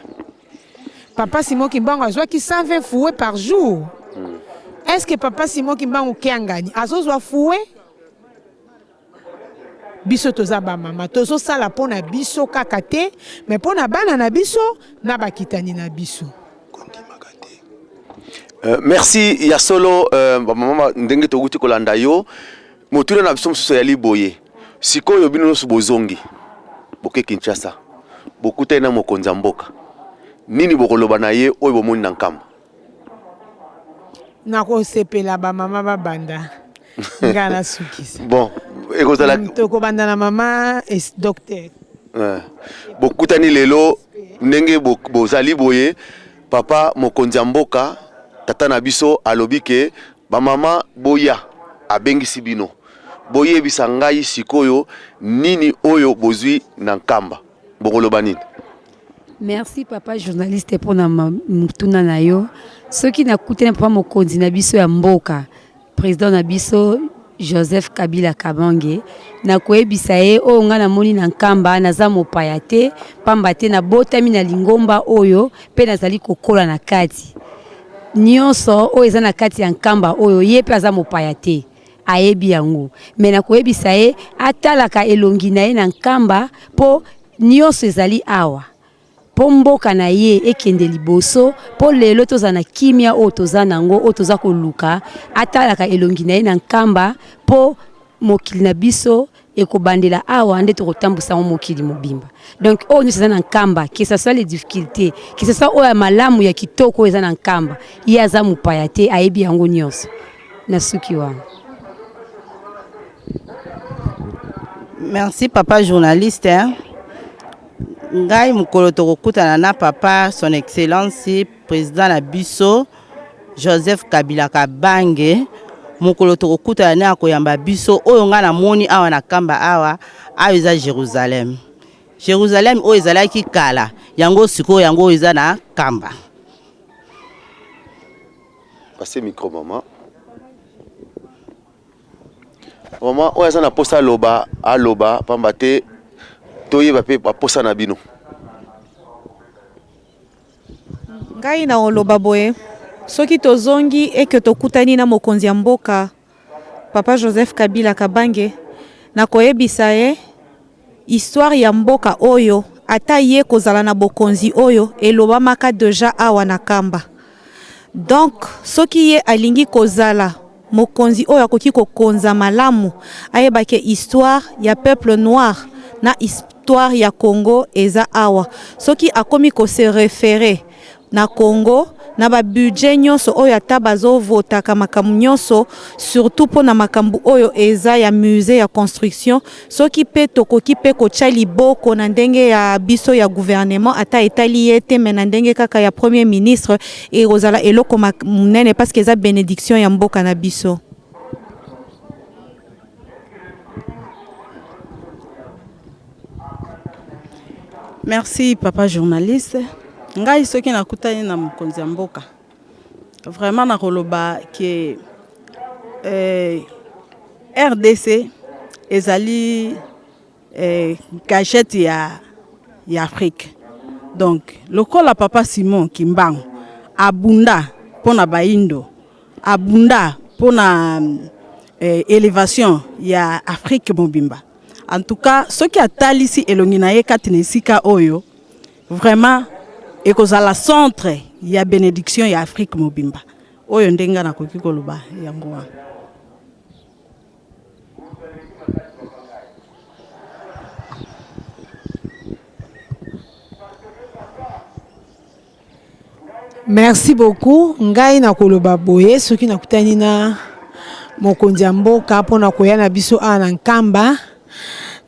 C: Papa Simon Kimbangu azwaki 120 fouets par jour. Est-ce que Papa Simon Kimbangu Kiangani azozwa fouet? Biso toza ba mama tozo sala pona biso kaka te mais pona bana na biso na bakitani na biso.
B: Euh, merci ya solo euh, bamama ndenge towuti kolanda yo motuna na biso mosusu eyali boye sikoyo bino nyonso bozongi boke Kinshasa bokutani na mokonzi ya mboka nini bokoloba na ye oyo bomoni na nkamba
C: Nakosepela ba mama babanda nga nasukisa.
B: Bon, ekozala
C: mm, tokobanda na mama es docteur.
B: Eh, bokutani lelo ndenge bozali boye papa mokonzi ya mboka tata na biso alobi ke bamama boya abengisi bino boyebisa ngai sikoyo nini oyo bozwi na nkamba bokoloba nini?
D: Merci papa journaliste pona motuna na yo. Soki nakutani papa mokonzi na biso ya mboka, president na biso Joseph Kabila Kabange, nakoyebisa ye oyo ngai namoni na Nkamba, naza mopaya te, pamba te nabotami na lingomba oyo mpe nazali kokola na kati. Nyonso oyo eza na kati ya Nkamba oyo, ye mpe aza mopaya te, ayebi yango. Mais nakoyebisa ye atalaka elongi na ye na Nkamba mpo Nionso ezali awa po mboka na ye ekende liboso, po lelo tozala na kimia oyo toza nango, oyo toza koluka, atalaka elongi na ye na Nkamba po mokili na biso ekobandela awa nde tokotambusa yango mokili mobimba. Donc oyo nionso eza na Nkamba, que ça soit les difficultes, que ça soit oyo ya malamu ya kitoko oyo eza na Nkamba, ye aza mopaya te, ayebi yango nionso. Nasuki wana.
E: Merci papa journaliste. Hein. Ngai mokolo tokokutana na papa son excellence président na biso Joseph Kabila Kabange mokolo tokokutana ne akoyamba biso oyo ngai namoni awa na Kamba awa awa eza Jérusalem. Jérusalem oyo ezalaki kala yango sikoyo yango oyo eza na Kamba.
B: Passez micro maman. Maman oyo aza na posa aloba aloba pamba te toyeba pe ba posa na bino.
O: Ngai na oloba boye soki tozongi et que tokutani na mokonzi ya mboka papa Joseph Kabila Kabange nakoyebisa ye Histoire ya mboka oyo ata ye kozala na bokonzi oyo elobamaka dejà awa na kamba. Donc soki ye alingi kozala mokonzi oyo akoki kokonza malamu ayeba ke histoire ya peuple noir na histoire ya Congo eza awa. Soki akomi ko se referer na Congo na ba budget nionso oyo ata bazo votaka makambo nionso surtout pona makambo oyo eza ya musee ya construction soki pe tokoki pe kotia liboko na ndenge ya biso ya gouvernement ata etali ye te mais na ndenge kaka ya premier ministre ekozala eloko monene parce que eza benediction ya mboka na biso.
E: Merci papa journaliste. Ngai soki nakutani na mokonzi ya mboka vraiment nakoloba ke eh, RDC ezali eh, cachette ya, ya Afrique. Donc lokola papa Simon Kimbangu abunda mpo na baindo abunda mpo na eh, elevation ya Afrique mobimba En tout cas soki atalisi elongi na ye kati na esika oyo vraiment. Ekozala centre ya benediction ya Afrique mobimba. Oyo nde nga nakoki koloba yango wana.
C: Merci beaucoup. Ngai nakoloba boye soki nakutani na mokonzi ya mboka mpo na koya na biso awa na Nkamba,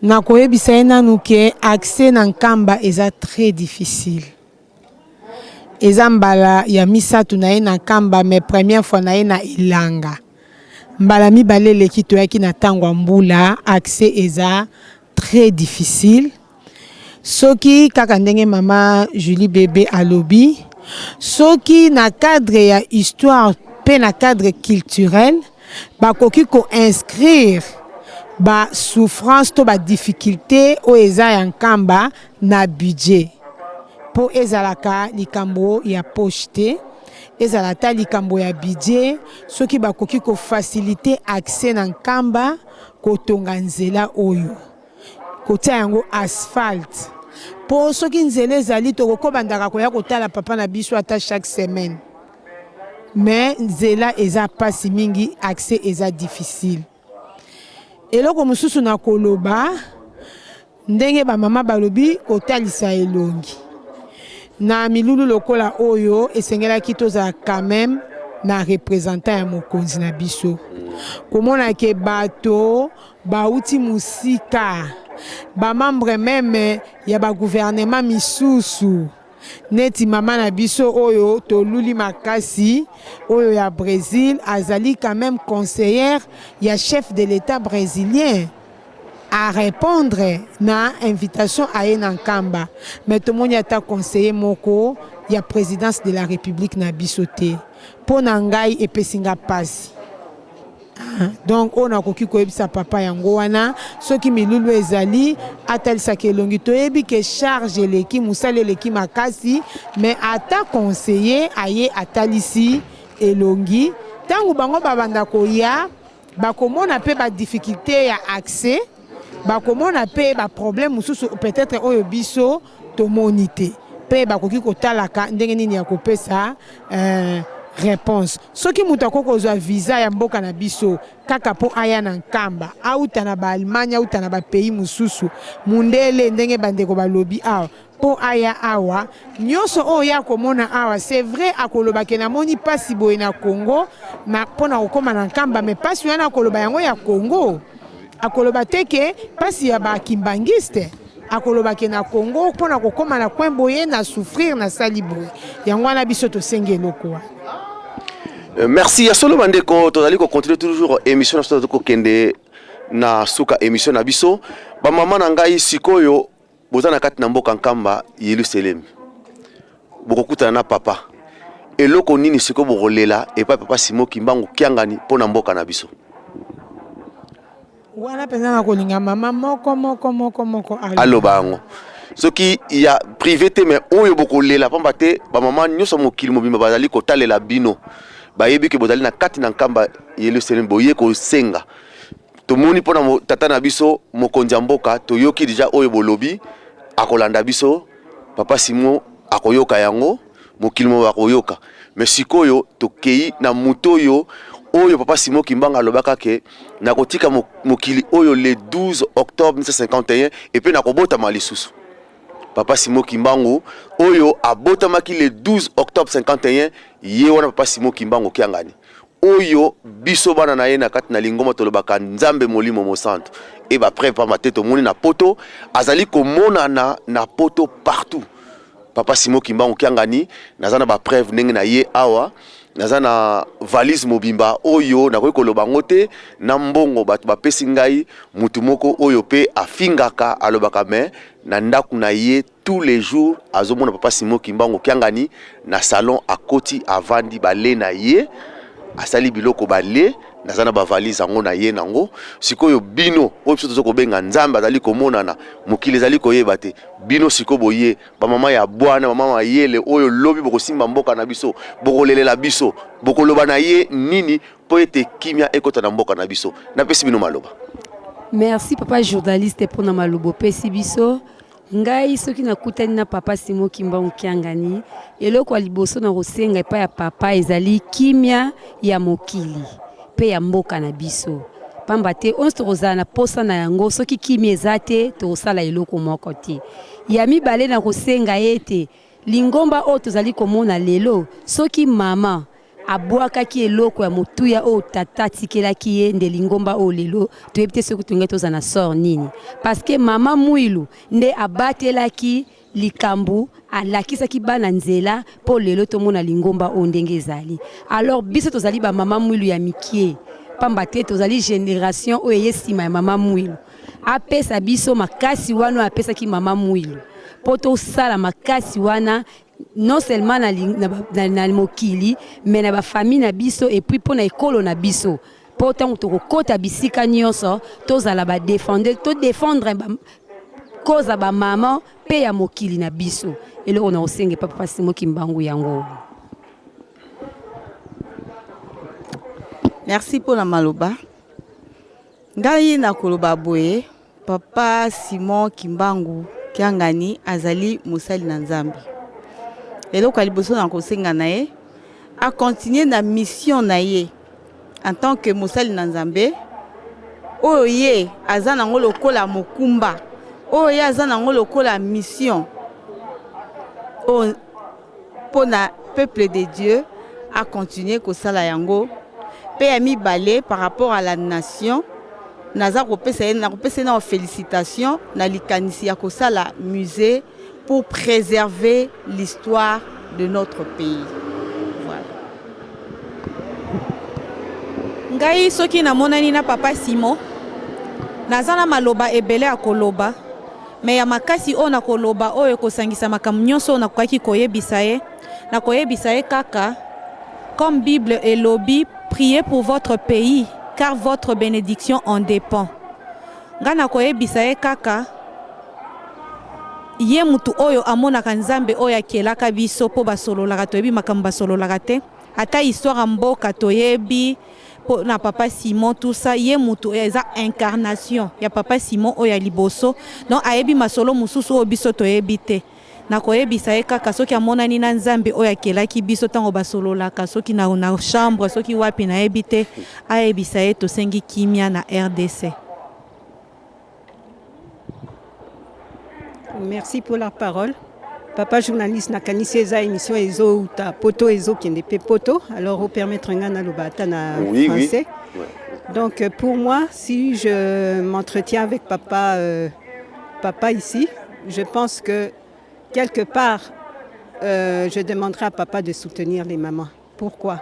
C: nakoyebisa ye nanu ke accès na Nkamba eza très difficile. Eza mbala ya misatu na ye na Nkamba mais première fois na ye na elanga. Mbala mibale eleki toyaki na tango ya mbula, accès eza très difficile. Soki kaka ndenge mama Julie Bebe alobi, soki na cadre ya histoire mpe na cadre culturel bakoki ko inscrire ba souffrance to ba difficultes oyo eza ya Nkamba na budget mpo ezalaka likambo ya poche te, ezala ata likambo ya budget, soki bakoki ko faciliter accès na Nkamba, kotonga nzela oyo. Kotia yango asphalte po soki nzela ezali tokoki kobandaka koya kotala papa na biso ata chaque semaine mais nzela eza pasi mingi accès eza difficile. Eloko mosusu na koloba ndenge ba mama balobi kotalisa elongi na milulu lokola oyo esengelaki tozala quand meme na representant ya mokonzi na biso komona ke bato Bawuti mosika, ba membres meme ya ba gouvernements misusu neti mama na biso oyo toluli makasi oyo ya Bresil azali quand meme conseillère ya chef de l'Etat bresilien a repondre na invitation aye na Nkamba mais tomoni ata conseiller moko ya presidence de la Republique na biso te. Mpo na ngai epesi nga pasi. Donc oyo nakoki koyebisa papa yango wana, soki milulu ezali atalisaka elongi. Toyebi ke charge eleki, mosala eleki makasi, mais ata conseiller aye atalisi elongi, tango bango babanda koya bakomona pe ba difficultes ya accès, bakomona pe ba problèmes mosusu peut-etre oyo biso tomoni te pe bakoki kotalaka ndenge nini ya kopesa reponse. Soki moto akoki kozwa visa ya mboka na biso kaka po aya na Nkamba, auta na ba Allemagne, auta na ba pays mosusu, mundele ndenge bandeko balobi awa, po aya awa, nionso oyo ye akomona awa, c'est vrai akoloba ke namoni pasi boye na Congo na po na kokoma na Nkamba, mais pasi wana akoloba yango ya Congo, akoloba te ke pasi ya ba kimbanguistes. Akoloba ke na Congo mpo na kokoma na coin boye na souffrir na sali boye yango wana biso tosengi eloko wana.
B: Euh, merci ya solo bandeko tozali kocontinue toujours émission na biso tozali kokende na suka émission na biso bamama na ngai sikoyo boza na kati na mboka nkamba yelusalemi bokokutana na papa eloko nini sikoyo bokolela epai papa simo kimbangu kiangani mpo na mboka na biso
C: Wana penza nakolinga mama moko moko moko moko
B: aloba yango soki ya privé te mais oyo bokolela pamba te bamama nyonso mokili mobimba bazali kotalela bino bayebi ke bozali na kati na nkamba yelusalemi boye kosenga tomoni mpo na tata na biso mokonzi ya mboka toyoki deja oyo bolobi akolanda biso papa simo akoyoka yango mokili mobimba bakoyoka mais sikoyo tokei na moto oyo oyo papa Simon Kimbanga alobaka ke nakotika mokili oyo le 12 octobre 1951 et puis nakobotama lisusu papa Simon Kimbangu oyo abotamaki le 12 octobre 51 ye wana papa Simon Kimbangu Kiangani oyo biso bana na ye na kati na lingomba tolobaka Nzambe Molimo Mosantu e ba preuve pamba te tomoni na poto azali komonana na poto partout Papa Simon Kimbangu Kiangani naza na ba preuve ndenge na ye awa naza na valise mobimba oyo nakoki koloba yango te na mbongo bato bapesi ngai mutu moko oyo pe afingaka alobaka mais na ndako na ye tous les jours azomona papa Simon Kimbangu Kiangani na salon akoti avandi bale na ye asali biloko bale naza na bavalise yango na ye nango sikoyo bino oyo biso toza kobenga nzambe azali komonana mokili ezali koyeba te bino sikoyo boye bamama ya bwana mama mayele oyo lobi bokosimba mboka na biso bokolelela biso bokoloba na ye nini mpo ete kimia ekota na mboka na biso napesi bino maloba
D: merci papa journaliste mpona maloba opesi biso. Ngai soki nakutani na papa Simon Kimbangu Kiangani, eloko ya liboso na kosenga epai ya papa ezali kimia ya mokili mpe ya mboka na biso. Pamba te onso tokozala na posa na yango, soki kimia eza te, tokosala eloko moko te. Ya mibale na kosenga ete lingomba oyo tozali komona lelo, soki mama Abwakaki eloko ya motuya oyo tata atikelaki ye nde lingomba oyo lelo toyebi te soki tolingaki tozala na sort nini parce que mama Muilu nde abatelaki likambo alakisaki bana nzela mpo lelo tomona lingomba oyo ndenge ezali. Alors biso tozali ba mama Muilu ya mikie pamba te tozali generation oyo eye nsima ya mama Muilu. Apesa biso makasi wana oyo apesaki mama Muilu mpo tosala makasi wana non seulement na, na, na, na mokili mais na bafamille na biso et puis mpo na ekolo na biso mpo ntango tokokota bisika nyonso tozala badefendre todefendre ba, koza bamama mpe ya mokili na biso eloko na kosenga epa papa Simon Kimbangu yango.
E: Merci mpo na maloba. Ngai nakoloba boye, Papa Simon Kimbangu Kiangani azali mosali na Nzambe. Eloko ya liboso nakosenga na ye, a continuer na mission na ye en tant que mosali na Nzambe oyo ye aza nango lokola mokumba, oyo ye aza nango lokola mission oyo mpo na peuple de Dieu a continuer kosala yango. Mpe ya mibale par rapport à la nation, naza kopesa ye nakopesa ye nao felicitation na likanisi ya kosala musee pour preserver l'histoire de notre pays. Voilà.
O: Ngai soki namonani na papa Simon, naza na maloba ebele ya koloba. Mais ya makasi oyo nakoloba oyo ekosangisa makambo nyonso oyo nakokaki koyebisa ye, nakoyebisa ye kaka comme Bible elobi priez pour votre pays car votre benediction en depend. Nga nakoyebisa ye kaka ye mutu oyo amonaka Nzambe oyo akelaka biso mpo basololaka toyebi makambo basololaka te. Ata histoire ya mboka toyebi po na papa Simon tout ça ye mutu eza incarnation ya papa Simon oyo ya liboso donc ayebi masolo mususu oyo biso toyebi te nakoyebisa ye kaka soki amonani na Nzambe oyo akelaki biso tango basololaka soki na, na chambre soki wapi nayebi te ayebisa ye tosengi kimia na rdc.
G: Merci pour la parole. Papa journaliste nakanisi eza émission ezouta poto ezokende pe poto alors opermettre nga naloba ata na
B: oui,
G: français.
B: Oui. Ouais.
G: Donc euh, pour moi, si je m'entretiens avec papa, euh, papa ici, je pense que quelque part, euh, je demanderai à papa de soutenir les mamans. Pourquoi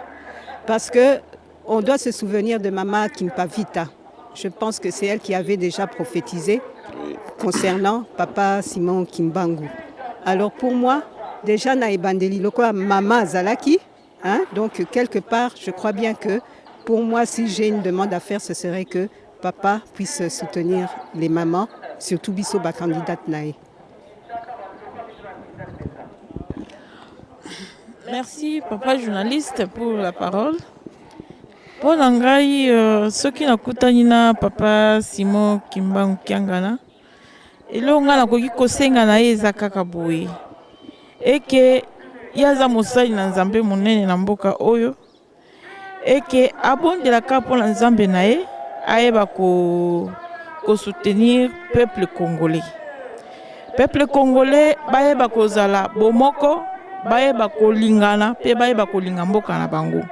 G: Parce que on doit se souvenir de maman Kimpavita. Je pense que c'est elle qui avait déjà prophétisé concernant papa Simon Kimbangu. Alors pour moi, déjà na ebandeli lokola mama azalaki, hein, donc quelque part, je crois bien que pour moi, si j'ai une demande à faire, ce serait que papa puisse soutenir les mamans, surtout biso ba candidate na ye.
H: Merci papa journaliste pour la parole. Mpo na ngai euh, soki nakutani na papa Simon Kimbangu Kiangana, eloko ngai nakoki kosenga na ye eza kaka boye eke ye aza mosali na Nzambe monene na mboka oyo eke abondelaka mpo na Nzambe na ye ayeba ko ko soutenir peuple congolais. Peuple congolais bayeba kozala bomoko, bayeba kolingana mpe bayeba kolinga mboka na bango.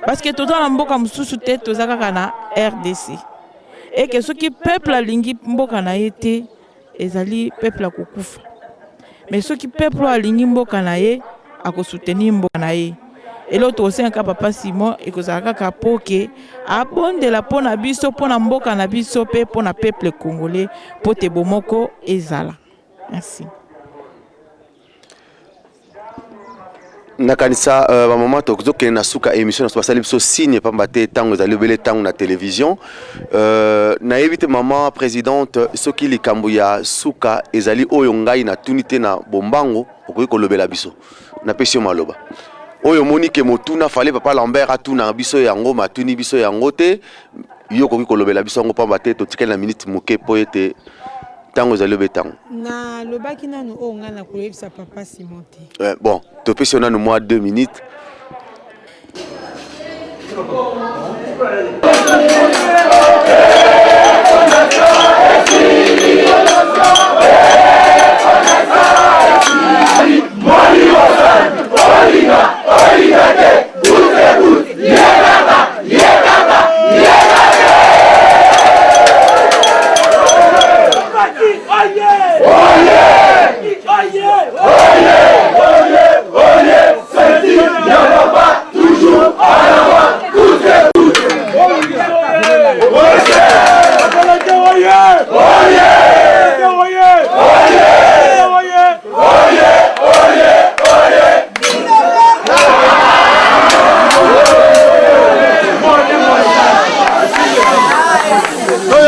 H: Parce que toza na mboka mosusu te, toza kaka na RDC. Eke soki peuple alingi mboka na ye te, ezali peuple akokufa. Mais soki peuple oyo alingi mboka na ye, ako soutenir mboka na ye. Eloko tokosenga kaka papa Simon ekozala kaka po ke abondela mpo na biso, mpo na mboka na biso mpe mpo na peuple congolais mpo te bomoko ezala. Merci.
B: Nakanisa uh, ba mama tokende na suka émission na basali biso signe pamba te ntango ezali obele ntango na télévision uh, nayebi te mama présidente soki likambo ya suka ezali oyo ngai natuni te na bombango okoki kolobela biso napesi yo maloba oyo omoni ke motuna fale papa Lambert atuna biso yango matuni biso yango te yo okoki kolobela biso yango pamba te totikali na minute moke mpo ete. Ntango ezali obeta yango.
C: Nalobaki nanu oyo ngai nakoyebisa papa Simon te.
B: Eh, bon, topesi yo nanu mwa 2 minutes.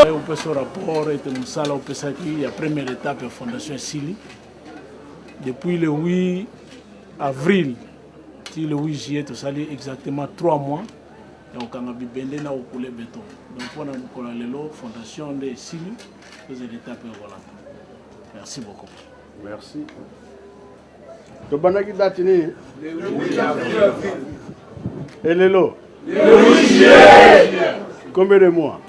P: Opesa rapport ete mosala opesaki ya première étape ya fondation esili depuis le 8 avril ti le 8 juillet tosali exactement 3 mois ya kokanga bibende na kokule beton donc mpona mokolo ya lelo fondation nde esili tozela étape ya kolanda merci beaucoup
L: merci tobandaki date nini elelo combien de mois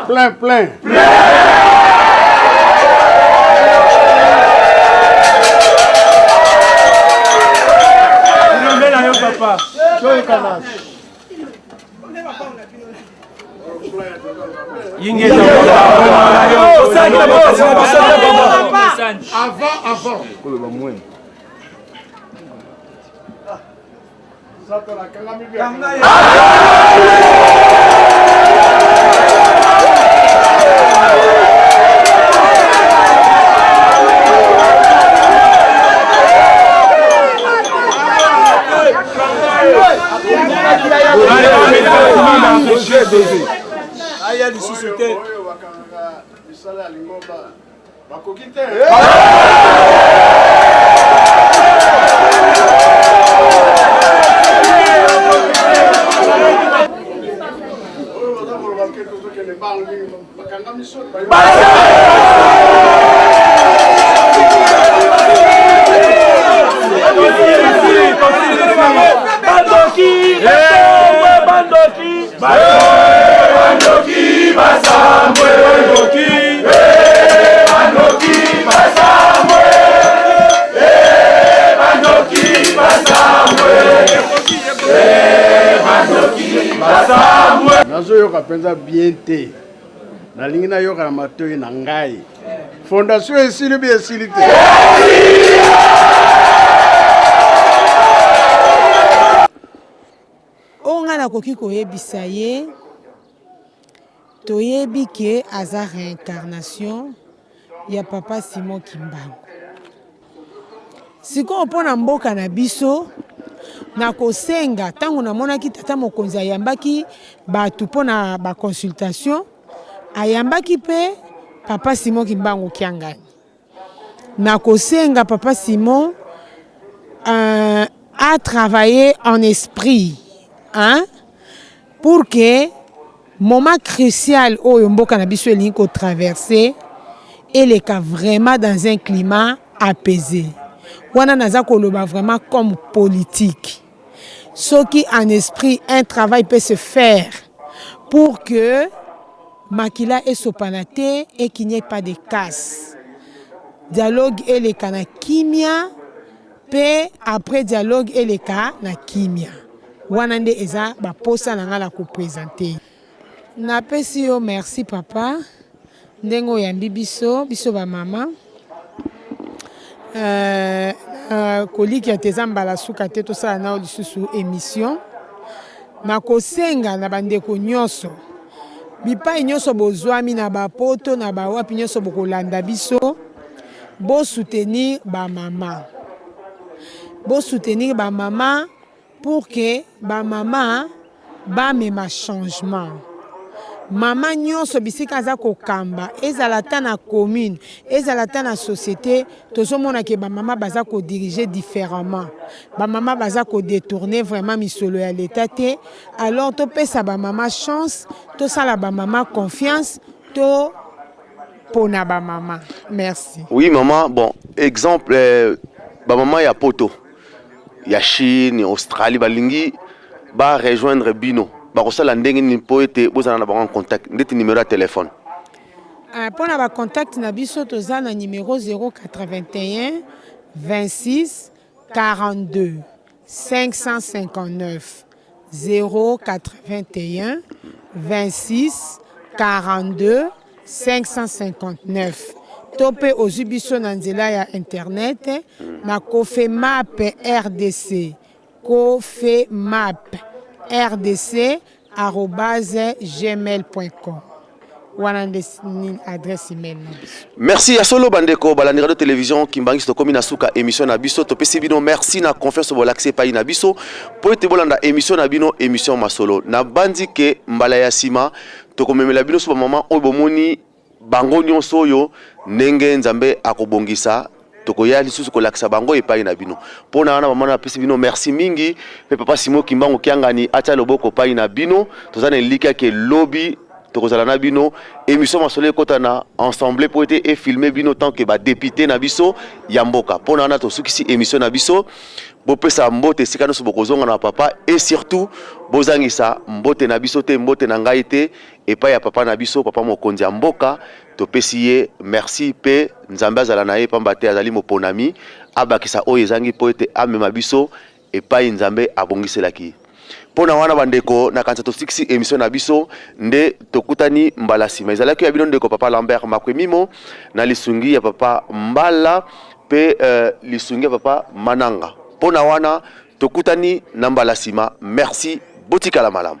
L: plein plein, plein.
P: Papa.
L: Avant, avant.
P: Aya lisusu te.
L: Misala ya lingomba bakoki te. Oyo baza koloba ke tozokende bango mingi bakangami soni.
P: Bandoki, bandoki, bandoki, basambwe, bandoki, bandoki, basambwe, bandoki, basambwe, bandoki,
L: basambwe. Nazoyoka mpenza bien te. Nalingi nayoka na matoi na ngai. Fondation esili bi esili te.
C: Oyo ngai nakoki koyebisa ye, toyebi ke aza reincarnation ya papa Simon Kimbangu. Sikoyo mpo na mboka na biso, nakosenga ntango namonaki tata mokonzi ayambaki bato mpo na ba consultation, ayambaki mpe papa Simon Kimbangu Kiangani. Nakosenga papa Simon euh, a travailler en esprit hein, pour que moment crucial oyo mboka na biso elingi ko traverser eleka vraiment dans un climat apaisé. Wana naza koloba vraiment comme politique. Soki en esprit un travail peut se faire pour que makila esopana te et qu'il n'y ait pas de casse. Dialogue eleka na kimia pe après dialogue eleka na kimia. Wana nde eza ba posa na nga na ko presenter. Napesi yo merci papa ndenge oyambi biso, biso ba mama. Euh, euh, kolikia te eza mbala suka te tosala nao lisusu emission. Nakosenga na bandeko nyonso bipai nyonso bozwami na bapoto na bawapi nyonso bokolanda biso bo soutenir ba mama, bo soutenir ba mama pour que ba mama bamema changement. Mama nyonso bisika aza kokamba, ezala ata na commune, ezala ata na société, tozomona ke ba mama baza ko diriger différemment. Ba mama baza ko détourner vraiment misolo ya l'État te. Alors topesa ba mama chance, tosala ba mama confiance, to. Pona ba mama. Merci.
B: Oui maman, bon exemple euh, ba mama ya poto ya Chine, Australie balingi ba rejoindre bino bakosala ndenge nini mpo ete bozala na bango en contact ndeti numero ya telefone?
C: Ah, mpo na bacontact na biso toza na numero 081 26 42 559 081 26 42 559 to mpe ozwi biso na nzela ya internet na kofemap rdc kofemap rdc arobase gmail point com wana nde nini adresse email na biso.
B: Merci ya solo bandeko balandi radio television Kimbanguiste, tokomi na suka émission na biso. Topesi bino merci na confiance bolakisi epai na biso mpo ete bolanda émission na bino, émission masolo. Nabandi ke mbala ya nsima tokomemela bino so bamama oyo bomoni bango nyonso oyo ndenge Nzambe akobongisa tokoya lisusu kolakisa bango epai na bino. Mpo na wana mama napesi bino merci mingi, mpe papa Simon Kimbangu Kiangani atia loboko epai na bino. Toza na elikya ke lobi tokozala na bino émission masolo ekota na ensemble mpo ete efilme bino tant que badepute na biso ya mboka. Mpo na wana tosukisi émission na biso. Bopesa mbote esika nyonso bokozonga na papa, et surtout bozangisa mbote na biso te, mbote na ngai te epai ya papa na biso, papa mokonzi ya mboka. Topesi ye merci mpe Nzambe azala na ye, pamba te azali moponami, abakisa oyo ezangi mpo ete amema biso epai Nzambe abongiselaki ye. Mpo na wana bandeko, nakanisa tosikisi emission na biso nde tokutani mbala nsima. Ezalaki ya bino ndeko papa Lambert Makwemimo na lisungi ya papa Mbala mpe uh, lisungi ya papa Mananga. Mpo na wana tokutani na mbala nsima. Merci, botikala malamu.